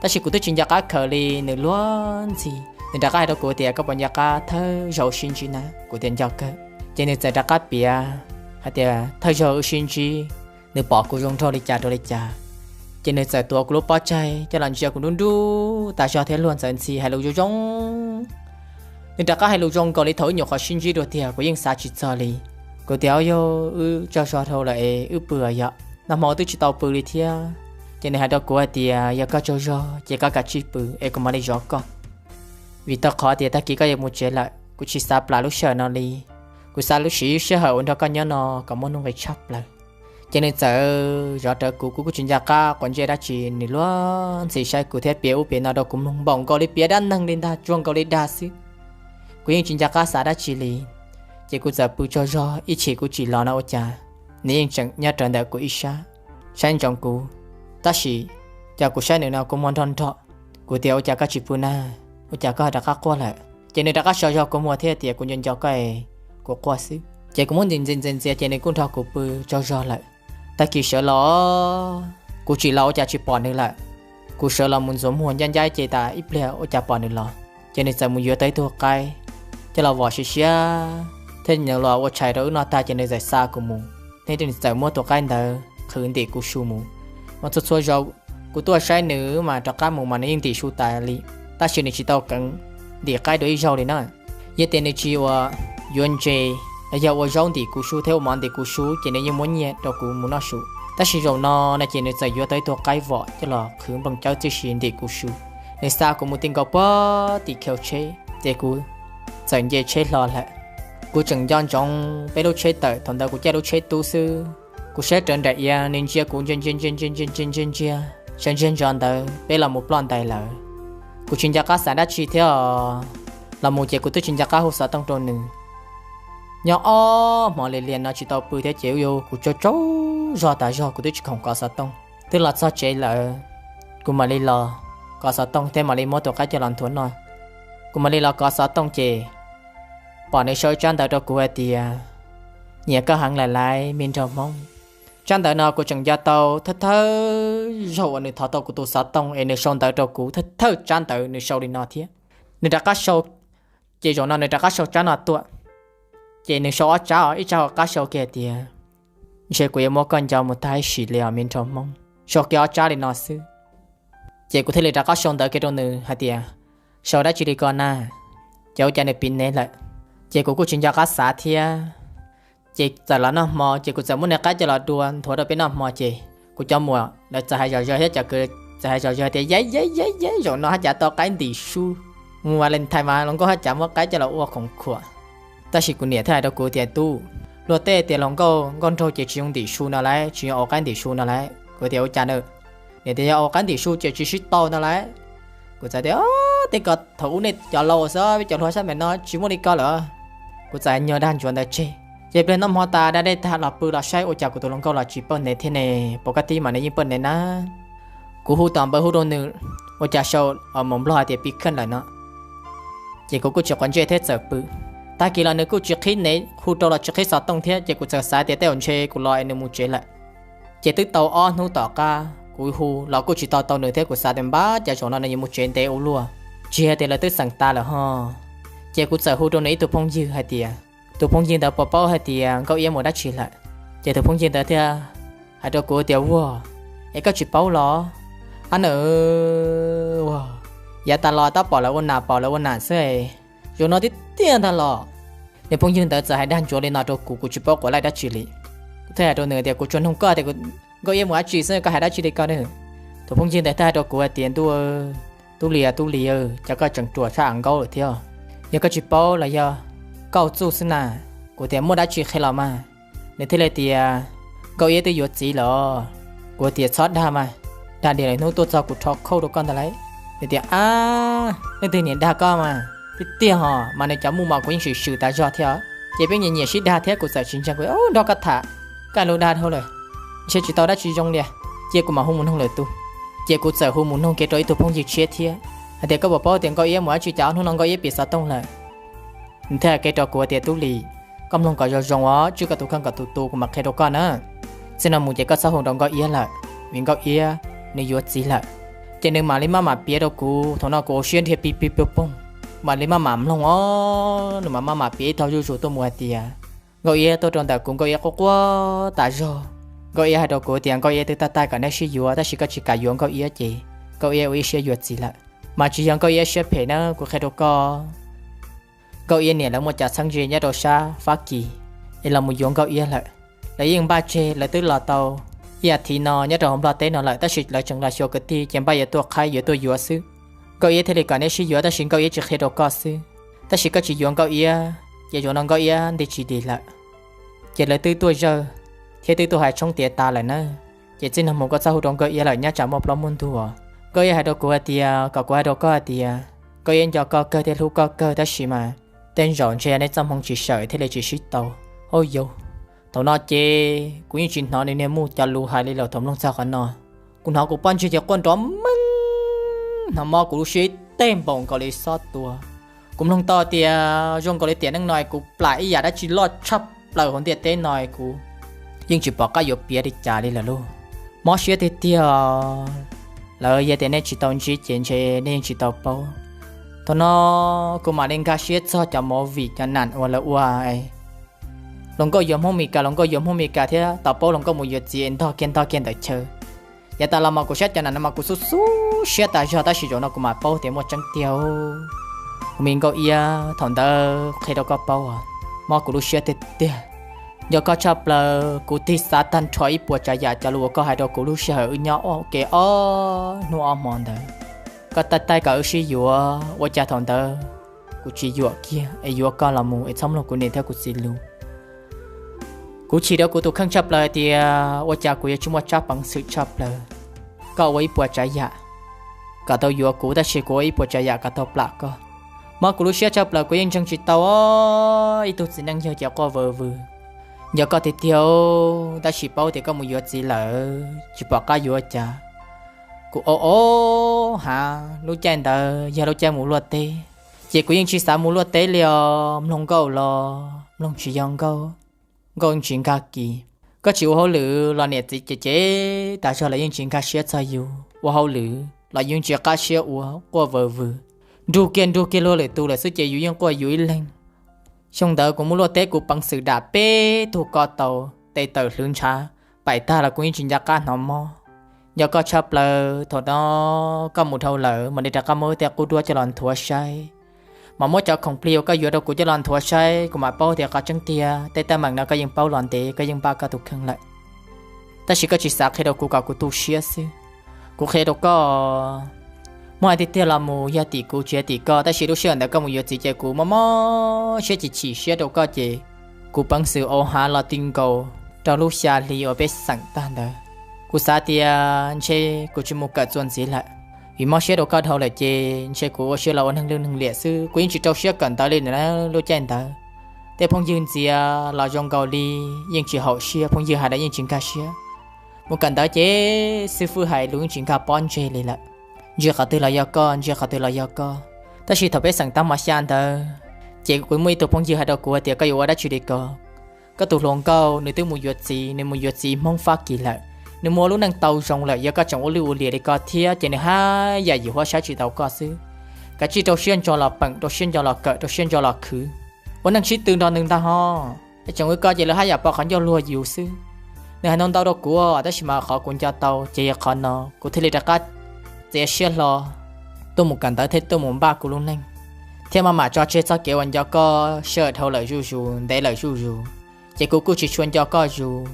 tab sis kuv twb tsis nco qab khaws li, nws luag ntxhi. Nws rov qab hais rau kuv tias koj puas nco qab thawj zaug sib ntsib na? Kuv tias nco kawg. Ces nws txawm rov qab piav hais tias thawj zaug wb sib ntsib, nws pom kuv zoo nraug li cas rau li cas. Ces nws txawm tuav kuv lub pob tsaig coj los ntsia kuv nruj nruj tas zog thiab luag ntxhi hais lus zoo zoo. Nws rov qab hais lus zoo nkaus li thaum wb nyuam qhuav sib ntsib dua tiag, kuv yeej xav tsis txog li. Kuv tias yog wb tsaug zog dhau lawm es wb pw yom, nag hmo twb tsis tau pw li thiab. Ces nws hais rau kuv hais tias yog koj tsaug zog ces koj kav tsij pw es kuv mam li zov koj, vim tau qhov tias tag kis koj yuav mus tsev lawm, kuv tsis xav plam lub sij hawm no li. Kuv xav lub siv sij hawm uas nrog koj nyob no kom muaj nuj nqis tshaj plaws. Ces nws txawm zov rawv kuv, kuv kuj tsis nco qab quav ntsej dab tsi, nws luag ntxhi saib kuv thiab piav ub piav no rau kuv mloog npaum nkaus li piav dab neeg li ntag, tsuag nkaus li dag xwb. Kuv yeej tsis nco qab xav dab tsi li. Ces kuv txawm pw tsaug zog ib chim kuv tsim los no ua cas nws yeej tseem nyob rawv ntawm kuv ib sab, saib ntsoov kuv. Tab sis cov kuv saib nws no kuv muag nrog nrog, Kuv tias, Ua cas koj tsis pw na? Ua cas koj ho rov qab quaj lawm? Ces nws rov qab sau zog kua muag thiab tias, Kuv nco nco koj, kuv quaj xwb. Ces kuv muab ntxias ntxias ntxias ntxias ces nws kuj nrog kuv pw tsaug zog lawm. Tag kis sawv los, kuv tsim los ua cas tsis pom nws lawm. Kuv sawv los mus ntxuav muag ncaj ncaj ces tas ib pliag ua cas pom nws los, ces nws txawm mus yuav tau ib tug qaib coj los vom siav siav thiab nws los ua tshais rau wb noj tag ces nws txawm xa kuv mus, thiab nws txawm muab tus qaib ntawd qhwv ntim kuv su mus. Mas txhua txhua zaus kuv tuaj saib nws mas rov qab mus mas nws yeej ntim su tas li, tab sis nws tsis tau kheev ntim qaib dua ib zaug li na. Yog tias nws tsis ua yuav ntses los yog ua zaub ntim kuv su thiab ua mov ntim kuv su ces nws yeej muab nyiaj rau kuv mus noj su. Tab sis zaum no no ces nws txawm yuav tau ib tug qaib vom coj los qhwv nplooj cawb txib si ntim kuv su. Nws xa kuv mus ti nkaus puag tim khau tsheb ces kuv txawm nce tsheb hlo lawm. Kuv tseem nco ntsoov peb lub tsheb tawm, thaum ntawd kuv caij lub tsheb tub xwb. Kuv saib rawv nraim iav, nws ntsia kuv ntsia ntsia ntsia ntsia ntsia ntsia ntsia ntsia, sawv ntsia ntso ntawd peb los mus ploj ntais lawm. Kuv tsis nco qab xav dab tsi thiab os. Los mus ces kuv twb tsis nco qab hu xov tooj rau nws. Nyob ob hmo li lias no tsis tau pw thiab ces yog kuv tsaug tsaug zog tas zog kuv twb tsis khoom kov xov tooj. Twb los txog tsev lawm, kuv mam li los kov xov tooj thiab mam li muab tus qaib coj los nthuav noj. Kuv mam li los kov xov tooj ces pom nws sau ib tsab ntawv rau kuv hais tias, Nyiam koj heev lawm lauj me nraug Hmoob. Tsab ntawv no kuv tseem nco tau thawj thawj zaug uas nws thov tau kuv tus xov tooj es nws sau ntawv rau kuv thawj thawj tsab ntawv nws sau li no thiab. Nws rov qab sau, ces zaum no nws rov qab sau tsab no tuaj. Ces nws sau ob tsab os, ib tsab hauv qab sau kiag tias, Ntshe kuv yuav muab koj nco mus tag ib sim li os me nraug Hmoob. Sau kiag ob tsab li no xwb. Ces kuv thiaj li rov qab sau ntawv kiag rau nws hais tias, Sau dab tsi li ko na? Ces ua cas nws piv nev lawm. Ces kuv kuj tsis nco qab xav thiab. Ces txawm los noj hmo ces kuv txawm muab nws qaib coj los dua nthuav rau peb noj hmo ces kuv cov muam lawv txawm hais zom zaws thiab cov kwv txawm hais zom zaws tias, Yeb yeb yeb yeb, zaum no haj cav tau qaib ntim su. Mus Valentine mas hluas nkauj haj cav muab qaib coj los ua khoom khuam. Tab sis kuv niam thiaj hais rau kuv tias, Tub, luag tej tias hluas nkauj nkauj nraug ces tsis zoo ntim su no lauj, tsis zoo ua qaib ntim su no lauj. Kuv tias, Ua cas na? Niam tias, Yog ua qaib ntim su ces tsis sib tau no lauj. Kuv txawm tias, Tej ko thaum ub nej cov laus xwb, peb cov hluas sab me no tsis muaj li ko lawm. Kuv txawm nyuag dag ntsuav ntawd tseg. Ces pliag noj hmo tas da dej tag los pw los saib ua cas kuv tus hluas nkauj los tsis paub nev thiab ne, pom kab tib mas nws yeej paub nev na. Kuv hu tom npawb hu rau nws, ua cas sau mus nplog hais tias piv kheej lawm no. Ces kuv kuj tsis quav ntsej thiab txawm pw. Tag kis los nws kuj tsis qhib nev, hu rau los tsis qhib xov tooj thiab, ces kuv txawm xav tias tej zaum ntshe kuv los es nws mus tsev lawm. Ces twb tau ob hnub tom qab kuv hu los kuj tsis tau tau nws thiab, kuv xav tias npab cas zaum no nws yuav mus tsev ntev ua luaj, tsis yog tias lawv twb xeem tas lawm ho. Ces kuv txawm hu rau nws ib tug phooj ywg hais tias, Tus phooj ywg ntawd puas paub hais tias Nkauj Iab mus dab tsi lawm? Ces tus phooj ywg ntawd thiaj hais rau kuv tias, Ua, es koj tsis paub los? Ab na, ua, yav tas los tab pom lawv ua nam pom lawv ua nam xwb, zaum no tiag tiag ntag los. Nws phooj ywg ntawd txawm hais dag ntsuav li no rau kuv, kuv tsis paub quav laij dab tsi li. Kuv thiaj hais rau nws tias, Kuv tsuas nug koj tias Nkauj Iab mus dab tsi xwb, koj hais dab tsi li ko ne? Tus phooj ywg ntawd thiaj hais rau kuv hais tias, Ntuj, Tub Lis, Tub Lis, cas koj tseem ruam tshaj Am Nkaub lawm thiab? Yog koj tsis paub los yog koj txuj xwb na. Kuv tias, Muaj dab tsi qhia los mas. Nws thiaj li tias, Nkauj Iab twb yuav txiv lawm. Kuv tias, Txhob dag mas, dag dhia lawm hnub tuaj txog kuv rho khauj rau koj ntag lauj. Nws tias, Ab, leej twg niam dag koj mas? Tiag tiag ho, mas nws cov muj mas kuv yeej swm swm tas zog thiab. Ces peb nyiam nyiam sib dag thiab kuv txawm tsis ntseeg, kuv nrog koj tham, koj lus dag dhau lawm, ntshe tsis tau dab tsi zoo li. Cia kuv mam hu mus noog lwm tus. Ces kuv txawm hu mus noog kiag rau ib tug phooj ywg tshiab thiab hais tias, Koj puas paub tias Nkauj Iab mus dab tsi cas ob hnub no Nkauj Iab piav xov tooj lawm? Nws thiaj hais kiag rau kuv tias, Tub Lis, koj mloog kom zoo zoo os, tswj koj tus kheej kom tus tu, kuv mam qhia rau koj na. Txij no mus ces koj txhob hu rau Nkauj Iab lawm, vim Nkauj Iab nws yuav txiv lawm. Ces nws mam li maj mam piav rau kuv, thaum no kuv ua siab nrhiav pig pig pog poog, mam li maj mam mloog os, nws mam maj mam piav ib tog zuj zus tuaj mus hais tias, Nkauj Iab tuaj rau ntawm kuv, Nkauj Iab quaj quaj tas zog. Nkauj Iab hais rau kuv tias Nkauj Iab twb tag tag kom neb sib yuav, tab sis koj tsis kam yuav Nkauj Iab ces Nkauj Iab ua ib siab yuav txiv lawm. Mas tsis yog Nkauj Iab siab phem na, kuv qhia rau koj, Nkauj Iab niam lawv muaj cov txheeb ze nyob rau sab Fab Kis es los mus yuav Nkauj Iab lawm. Lawv yeej npaj tseg, lawv twb los tau ib as thiv no nyob rau hauv Nplog teb no lawm, tab sis lawv tseem los xyuas kwv tij ces npaj yuav tuaj qhaib yuav tuaj yuav xwb. Nkauj Iab thiaj li kom neb sib yuav, tab sis Nkauj Iab tsis qhia rau koj xwb. Tab sis koj tsis yuav Nkauj Iab ces zaum no Nkauj Iab nti tsis dim lawm. Ces lawv twb tuaj zawj thiab twb tuaj hais tshoob tiav tas lawm na. Ces txij no mus koj txhob hu rau Nkauj Iab lawm, nyob tsam muaj plaub muaj ntug. Nkauj Iab hais rau kuv hais tias kom kuv hais rau koj hais tias Nkauj Iab nco koj kawg thiab hlub koj kawg, tab sis mas tej zaum ntshe yog neb txoj hmoo tsis sawm thiaj li tsis sib tau. Au yau, thaum no ces kuv yeej tsis hnov nws niag muj cov lus hais li lawm, thaum mloog txog qhov no kuv hnov kuv pob ntseg ces quaj nrov meej hnov mob kuv lub siab ib teg npaum nkaus li xob tua. Kuv mloog tau tias zoo nkaus li tiam neej no kuv plam ib yam dab tsi loj tshaj plaws hauv ntiaj teb no, kuv yeej tsis pom qab yuav piav li cas li lawm lauj. Mob siab tiag tiag. Lawv yog tias nej tsis tau ntsib ces ntshe nej yeej tsis tau paub. Thaum no kuv mam li nkag siab txog cov movie cov nam uas lawv ua hluas nkauj yuav Hmoob Mes Kas, hluas nkauj yuav Hmoob Mes Kas thiab tau paub hluas nkauj mus yuav txiv es ntog kiag ntog kiag ntawm chaw. Yav tas los mas kuv saib cov nam no mas kuv xub xub siab tas zog, tab sis zaum no kuv mam paub tias muaj tseeb tiag. Kuv me nkauj iab, thaum ntawd qhia rau koj paub, mob kuv lub siab tiag tiag. Nco koj tshaj plaws, kuv tig xav tag nrho ib puas tsav yam cov lus uas koj hais rau kuv lub sij hawm wb nyob ua ke ob hnub ob hmo ntawd. Koj taij taij kom wb sib yuav, ua cas thaum ntawd kuv tsis yuam kiag es yuav koj los mus es txhob mloog kuv niam thiab kuv txiv lus. Kuv chim rau kuv tus kheej tshaj plaws tias ua cas kuv yuav tsis muaj tsab peev xwm tshaj plaws. Koj ua ib puas tsav yam kom tau yuav kuv, tab sis kuv ua ib puas tsav yam kom tau plam koj. Mob kuv lub siab tshaj plaws, kuv yeej ntseeg tsis tau ib tug txiv neej yog ces quaj vawv vwg. Nco koj tiag tiag, tab sis paub tias koj mus yuav txiv lawm tsis pom qab yuav cas. Kuv o o hav, lub caij ntawd yog lub caij mus luaj teb, ces kuv yeej tsis xav mus luaj teb li os. Mloog nkauj los mloog tsis yog nkauj, nkauj yeej tsis nkag kis. Koj tsis ua hauj lwm los niam txiv ces ces tas zog los yeej tsis nkag siab txog yus, ua hauj lwm los yus yeej tsis qab siab ua, quaj vawv vwg. Nrug kiag nrug kiag luag lwm tus lawm xwb ces yus yeej quaj yus ib leeg. Xyoo ntawd kuv mus luaj teb kuv peev xwm dam peb tug ko taus tes tawm hlwv ntshav paim tag los kuv yeej tsis nco qab hnov mob. Nco koj tshaj plaws, thaum no koj mus dhau lawm mam li rov qab muab tej qub duab coj los nthuav saib, mas muab cov khoom plig uas koj yuav rau kuv coj los nthuav saib kuv mam paub tias qhov tseeb tiag tej teeb meem no koj yeej paub los ntev, koj yeej npaj koj tus kheej lawm. Tab sis koj tsis xav qhia rau kuv kom kuv tu siab xwb. Kuv qhia rau koj, muaj hais tiag tiag los mus yog tim kuv tsis yog tim koj, tab sis lub sij hawm ntawd koj mus yuav txiv ces kuv mob mob siab chim chim siab rau koj ces kuv peev xwm o hav los ti nkaus rau lub xya hli uas peb xeem tag ntawd. Kuv xav tias ntshe kuv tsis mus kawm txuas ntxiv lawm, vim mob siab rau koj dhau lawm ces ntshe kuv ua siab los ua neeg lwj neeg liam xwb, kuv yeej tsis rau siab kawm ntawv li na lub caij ntawd. Tej phooj ywg ntxias los zoo nkaus li yeej tsis haum siab, phooj ywg hais los yeej tsis nkag siab. Mus kawm ntawv ces xib fwb hais lus yeej tsis nkag pob ntseg li lawm. Ntsia qhov twg los yog koj, ntsia qhov twg los yog koj. Tab sis thaum peb xeem tab mos xya ntawd, ces kuv muaj ib tug phooj ywg hais rau kuv hais tias koj yuav ua dab tsi li ko. Koj tus hluas nkauj nws twb mus yuav txiv, nws mus yuav txiv Hmoob Fab Kis lawm, nws mus ua lub neej tau zoo lawm, yog koj tseem ua lwj ua liam li ko thiab ces nws haj yam yim huab saib tsis taus koj xwb. Kav tsij rau siab ntso los peem, rau siab ntso los kawm, rau siab ntso los khwv, ua neej sib tw nrog nws ntag ho. Es tseem ua li ko ces lawv haj yam pom qhov ncauj luag yus xwb. Nws hais ntau ntau rau kuv, tab sis mas qhov kuv nco tau ces yog qhov no, kuv thiaj li rov qab txiav siab hlo tuaj mus kawm ntawv thiab tuaj mus npaj kuv lub neej, thiab maj mam tso tseg txoj kev uas nco koj sij hawm dhau lawm zuj zus, ntev lawm zuj zus. Ces kuv kuj tsis tshua nco koj zus,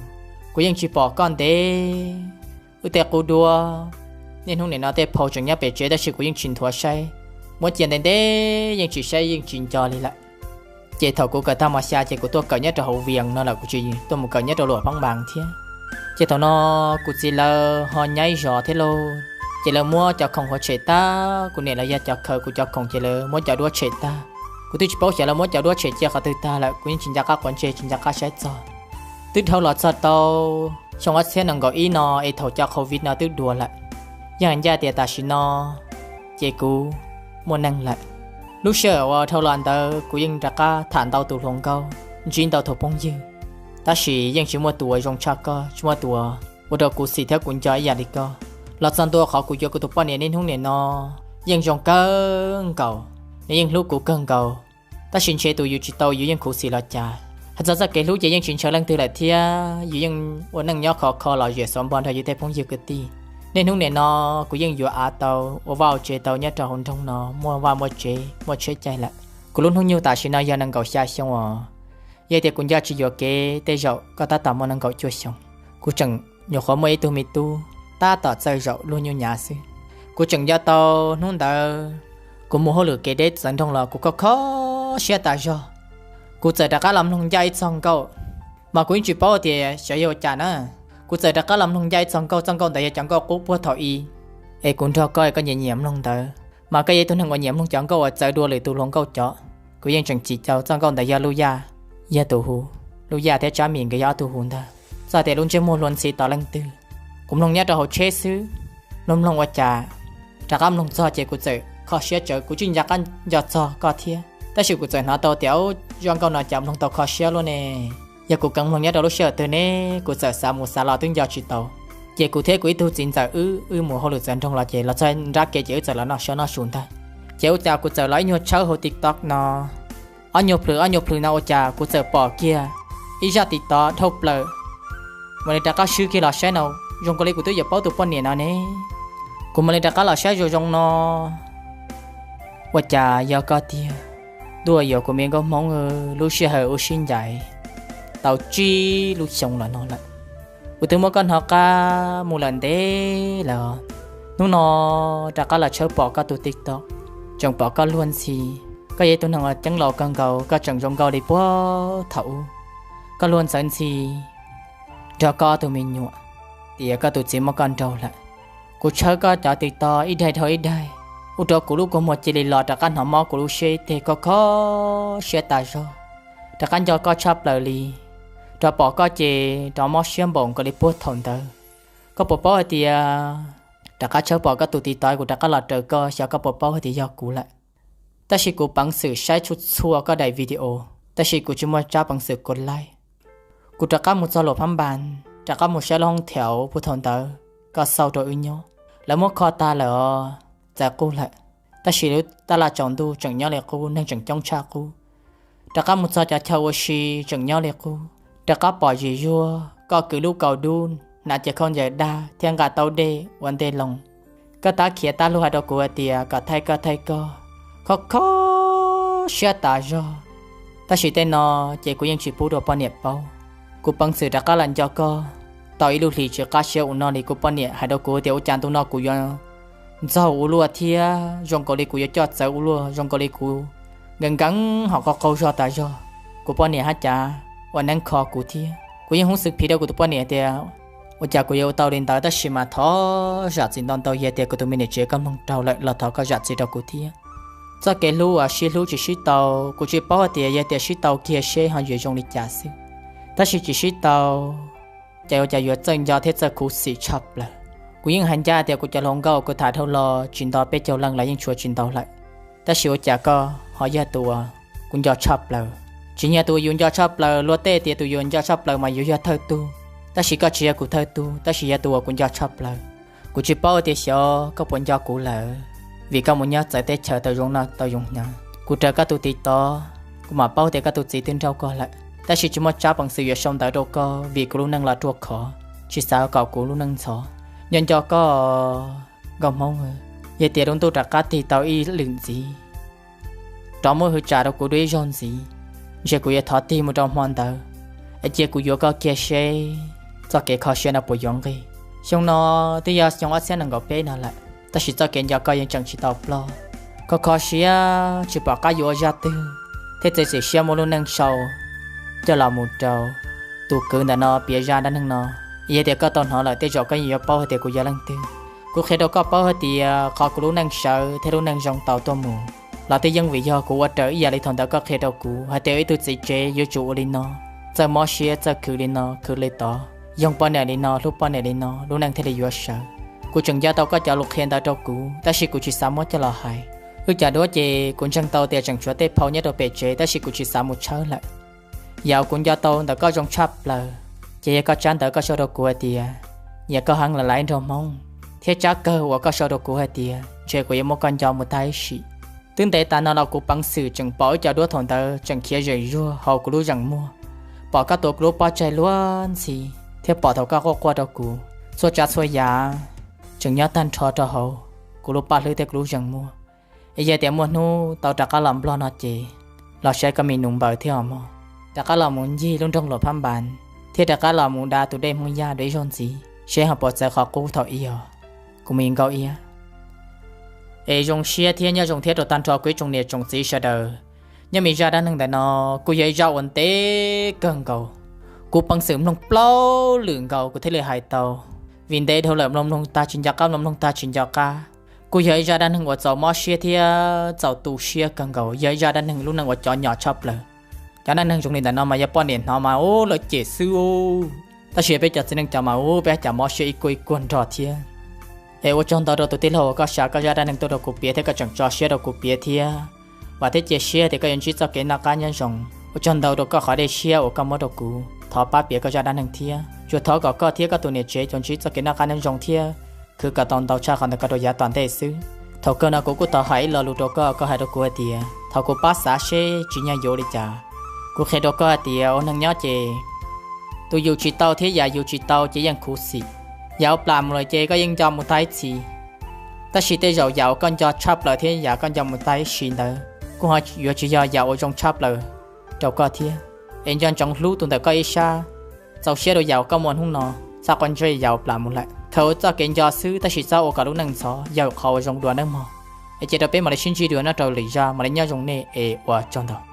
kuv yeej tsis pom koj ntev. Wb tej qub duab, niaj hnub nim no tej phau tseem nyob pem tsev tab sis kuv yeej tsis nthuav saib, muab cia ntev ntev yeej tsis saib yeej tsis nco li lawm. Ces thaum kuv kawm tag mos xya ces kuv tuaj kawm nyob rau hauv Vias no lawm, kuv tsis tuaj mus kawm nyob rau Luam Phob Npas thiab. Ces thaum no kuv txiv lawv ho nyaib zos thiab lauj, ces lawv muab cov khoom hauv tshem tag, kuv niam lawv yog cov khaws kuv cov khoom ces lawv muab cov duab tshem tag. Kuv twb tsis paub xyov lawv muab cov duab tshem cia qhov twg tag lawm, kuv yeej tsis nco qab quav ntsej tsis nco qab saib txog. Twb dhau los txog tau xyoo ob txhiab nees nkaum ib no es thaum cov covid no twb dua lawm. Yeej hais ncaj tias tam sim no ces kuv muaj neej lawm. Lub sij hawm uas dhau los ntawd kuv yeej rov qab tham ntau tus hluas nkauj, ntsib ntau tus phooj ywg, tab sis yeej tsis muaj tus uas zoo tshaj koj, tsis muaj tus uas ua rau kuv xim thiab kuv nco ib yam li koj. Los txog ntua qhov kuv yuav kuv tus poj niam niaj hnub nim no, yeej zoo kawg nkaus, nws yeej hlub kuv kawg nkaus. Tab sis ntshe tus yus tsis tau yus yeej khuv xim los cas. Hais txog txoj kev hlub ces yeej tsis ntshaw leej twg lawm thiab, yus yeej ua neej nyob khov kho lom zem xov npog nrog yus tej phooj ywg kwv tij. Niaj hnub nim no kuv yeej yuav av tau, ua vaj ua tsev tau nyob rau hauv nroog no muaj vaj muaj tsev muaj tsheb caij lawm. Kuv lub hnub nyoog tam sim no yog nees nkaum xya xyoo os. Yog tias kuv nco tsis yuam kev tej zaum koj tab tom muaj nees nkaum cuaj xyoo. Kuv tseem nyuam qhuav muaj ib tug me tub tab tom txawj zaum luag nyuj nyav xwb. Kuv tseem nco tau hnub ntawd kuv mus hauj lwm kev deb txawv nroog los kuv kho kho siab tas zog. Kuv txawm rov qab los mloog ncaj ib txog nkauj, mas kuv yeej tsis paub tias xyov yog ua cas na. Kuv txawm rov qab los mloog ncaj ib txog nkauj, txoj nkauj ntawd yog cov nkauj qub puag thaum i es kuv nrog koj, koj nyiam nyiam mloog ntawd. Mas koj yog ib tug neeg uas nyiam mloog cov nkauj uas txawv dua lwm tus hluas nkauj cov. Kuv yeej tseem cim cau txoj nkauj ntawd yog Lub Yaj, yog tus hu, Lub Yaj thiab Tsab Mis nkawd yog ob tug hu ntag. Txawm tias lub ntsej muag luag ntxhi tom leej twg, kuv mloog nyob rau hauv tsheb xwb, mloog mloog ua cas Rov qab mloog txog ces kuv txawm kho siab tsawv, kuv tsis nco qab nco txog koj thiab, tab sis kuv txawm hnov tau tias, ub, zaj nkauj no cas mloog tau kho siab luaj ne. Yog kuv kheev mloog nyob rau lub sij hawm twg ne, kuv txawm xav mus xav los twb nco tsis tau. Ces kuv thiab kuv ib tug txiv ntxawm wb, wb mus hauj lwm txawv nroog los ces los txog nrab kev ces wb txawm los noj siab noj su ntag. Ces ua cas kuv txawm los ib nyuag tshawb hauv TikTok no, ob nyuag plhws ob nyuag plhws no ua cas kuv txawm pom kiag ib zaj TikTok dhau plaws. Mam li rov qab swb kiag los saib no, zoo nkaus li kuv twb yuav paub tus poj niam no ne. Kuv mam li rov qab los saib zoo zoo no, ua cas yog koj tiag. Ntuj, yuav kuv me nkauj Hmoob, lub sij hawm ua sib ncaim tau tsib lub xyoo los no lawm, kuv twb muab koj hnov qab mus lawm ntev lawm. Hnub no rov qab los tshawb pom koj tus TikTok, tseem pom koj luag ntxhi. Koj yog ib tug neeg uas ceeb laus kawg nkaus, koj tseem zoo nkauj li puag thaum ub. Koj luag ntxawv ntxhi nrog koj ob tug me nyuam, tias koj tus txiv muab koj nraug lawm. Kuv tshawb koj cov TikTok ib daim dhau ib daim, ua rau kuv lub kua muag cia li los rov qab hnov mob kuv lub siab ib teg, kho kho siab tas zog. Rov qab nco koj tshaj plaws li, rov pom koj ces rov mob siab npaum nkaus li puag thaum ntawd. Koj puas paub hais tias rov qab tshawb pom koj tus TikTok, kuv rov qab los raws koj xyov koj puas paub hais tias yog kuv lawm. Tab sis kuv peev xwm saib txhua txhua koj daim video, tab sis kuv tsis muaj tsab peev xwm kov like. Kuv rov qab mus txog Luam Phab Npas, rov qab mus saib lub hoob thev puag thaum ntawd koj xauj rau wb nyob, lawv muab kho tag lawm os, txawv qub lawm. Tab sis lub tab laj tsaus ntuj tseem nyob li qub, neeg tseem coob tshaj qub. Rov qab mus txog cov chaw ua si tseem nyob li qub. Rov qab pom zim zuag koj kwv lub kaus dub, hnav cev khaub ncaws daj thiab nqa taub dej ua ntej loo. Koj tab khiav tab luag hais rau kuv hais tias kom thaij koj thaij koj, kho kho siab tas zog. Tab sis tej no ces kuv yeej tsis pub rau poj niam paub. Kuv peev xwm rov qab los nco koj tau ib lub hlis tsis qab siab ua no li, kuv poj niam hais rau kuv tias ua cas ntu no kuv yuav ntxaug ua luaj thiab zoo nkaus li kuv yuav coj txawv ua luaj, zoo nkaus li kuv nkees nkees hom qaug qaug zog tas zog. Kuv poj niam haj cav ua neeb kho kuv thiab. Kuv yeej hub xwm phiv rau kuv tus poj niam tias ua cas kuv yuav ua tau li ntawd, tab sis mas thov zam txim ntau ntau, yog tias kuv tus me niam tsev koj mloog raug lawm los thov koj zam txim rau kuv thiab. Txoj kev hlub uas sib hlub tsis sib tau, kuv tsis paub hais tias yog tias sib tau kiag seb ho yuav zoo li cas xwb. Tab sis tsis sib tau, ces ua cas yuav txawj nco thiab txawj khuv xim tshaj plaws. Kuv yeej hais ncaj tias kuv cov hluas nkauj kuv tham dhau los tsis nto peb caug leej los yeej tshuav tsis ntau lawm. Tab sis ua cas koj ho yog tus uas kuv nco tshaj plaws. Tsis yog tus uas yus nco tshaj plaws, luag tej tias tus yus nco tshaj plaws mas yus yog thawj tug, tab sis koj tsis yog kuv thawj tug, tab sis yog tus uas kuv nco tshaj plaws. Kuv tsis paub tias xyov koj puas nco kuv lawm, vim koj mus nyob txawv teb chaws tau zoo noj tau zoo hnav. Kuv raws koj tus TikTok, kuv mam paub tias koj tus txiv twb nrauj koj lawm, tab sis tsis muaj tsab peev xwm yuav sau ntawv rau koj vim kuv lub neej los ruaj khov, tsis xav kom kuv lub neej ntxhov. Nco nco koj, nkauj Hmoob, yog tias lub ntuj rov qab tig tau ib lwm ntxiv, rov muab hwv tsam rau kuv dua ib zaug ntxiv, ntshe kuv yuav thov tig mus rau hmo ntawd, es cia kuv yuav koj kiag seb txoj kev kho siab no puas yuav nqig. Xyoo no twb yog xyoo ob txhiab nees nkaum peb no lawm, tab sis txoj kev nco koj yeej tseem tsis tau ploj. Kho kho siab tsis pom qab yuav ua zaj twg, thiaj txiav txim siab muab lub neej sau coj los mus rau tus kwv ntawm no piav zaj dab neeg no. Yog tias koj tau hnov lawm tej zaum koj yeej yuav paub hais tias kuv yog leej twg. Kuv qhia rau koj paub hais tias qhov kuv lub neej sawv thiab lub neej zoo tau tuaj mus los twb yeej vim yog kuv ua raws ib yam li thaum ntawd koj qhia rau kuv hais tias ib tug txiv tsev yuav tsum ua li no, txawj mob siab txawj khwv li no khwv li tod, yoog poj niam li no hlub poj niam li no lub neej thiaj li yuav sawv. Kuv tseem nco tau koj cov lus qhia ntawd rau kuv, tab sis kuv tsis xav muab coj los hais. Wb cov duab ces kuv ntseeg tau tias tseem tshuav tej phau nyob rau pem tsev, tab sis kuv tsis xav mus tshawb lawm. Yam uas kuv nco tau ntawm koj zoo tshaj plaws, ces yog koj tsab ntawv koj sau rau kuv hais tias, nyiam koj heev lawm lauj nraug Hmoob, thiab tsab kawg uas koj sau rau kuv hais tias ntshe kuv yuav muab koj nco mus tag ib sim. Twb ntev tas no los kuv peev xwm tseem pom wb cov duab thaum ntawd tseem khiav zeem zuag hauv kuv lub zeem muag, pom koj tuav kuv lub pob tsaig luag ntxhi, thiab pom thaum koj quaj quaj rau kuv. Txhua tsav txhua yam tseem nyob tag nrho rau hauv kuv lub paj hlwb thiab kuv lub zeem muag. Es yog tias muaj hnub tau rov qab los Nplog no ces los saib koj me nus npaws thiab os mog. Rov qab los mus ncig lub nroog Luam Phab Npas, thiab rov qab los mus da tus dej Hmoob Yaj dua ib zaug ntxiv seb ho puas txawv qhov qub thaum ub os, kuv me nkauj iab. Es zoo siab thiab nyob zoo thiab rau tag nrho kuv ib tsoom niam tsoom txiv sawv daws. Nyob me zaj dab neeg ntawm no kuj yog ib zaj uas ntev kawg nkaus. Kuv peev xwm mloog plaub lwm nkaus kuv thiaj li hais tau, vim ntev dhau lawm mloog mloog tag tsis nco qab, mloog mloog tag tsis nco qab. Kuj yog ib zaj dab neeg uas txaus mob siab thiab txaus tu siab kawg nkaus, yog ib zaj dab neeg lub neej uas cov nyom tshaj plaws. Cov dab neeg zoo li ntawm no mas yog poj niam hnov mas ub lawv cem xwb ub, tab sis yog peb cov txiv neej cov mas ub peb cas mob siab ib kuag ib kuag nrog thiab. Es ua tsaug ntau rau tus tij laug uas koj xa koj zaj dab neeg tuaj rau kuv piav thiab koj tseem tso siab rau kuv piav thiab. Vam thiab cia siab tias koj yuav ntsib txoj kev noj qab nyob zoo. Ua tsaug ntau rau koj qhov dej siab uas koj muab rau kuv thov pab piav koj zaj dab neeg thiab. Tsuas thov kom koj thiab koj tus niam tsev tsuas ntsib txoj kev noj qab nyob zoo thiab khwv kom tau ntau tshaj qhov ntawd kom rau yav tom ntej xwb. Thaum kawg no kuv kuj thov hais ib lo lus rau koj, koj hais rau kuv hais tias thaum kuv pab xav seb tsim nyog yuav li cas. Kuv qhia rau koj hais tias ua neeg nyob ces tus yus tsis tau thiab yam yus tsis tau ces yeej khuv xim. Yam ua plam mus lawm ces koj yeej nco mus tag ib txhis, tab sis tej zaum yam uas koj nco tshaj plaws thiab yam koj nco mus tag ib si ntawd kuj ho yuav tsis yog yam uas zoo tshaj plaws rau koj thiab. Es nco ntsoov hlub tus ntawm koj ib sab, txaus siab rau yam uas koj muaj hnub no, txhob quav ntsej yam ua plam mus lawm. Khaws ua txoj kev nco xwb tab sis txhob ua kom lub neej ntxhov yog qhov uas zoo dua nawb mog. Es cia rau peb mam li sib ntsib dua nyob rau lwm zaj, mam li nyob zoo nej es ua tsaug ntau.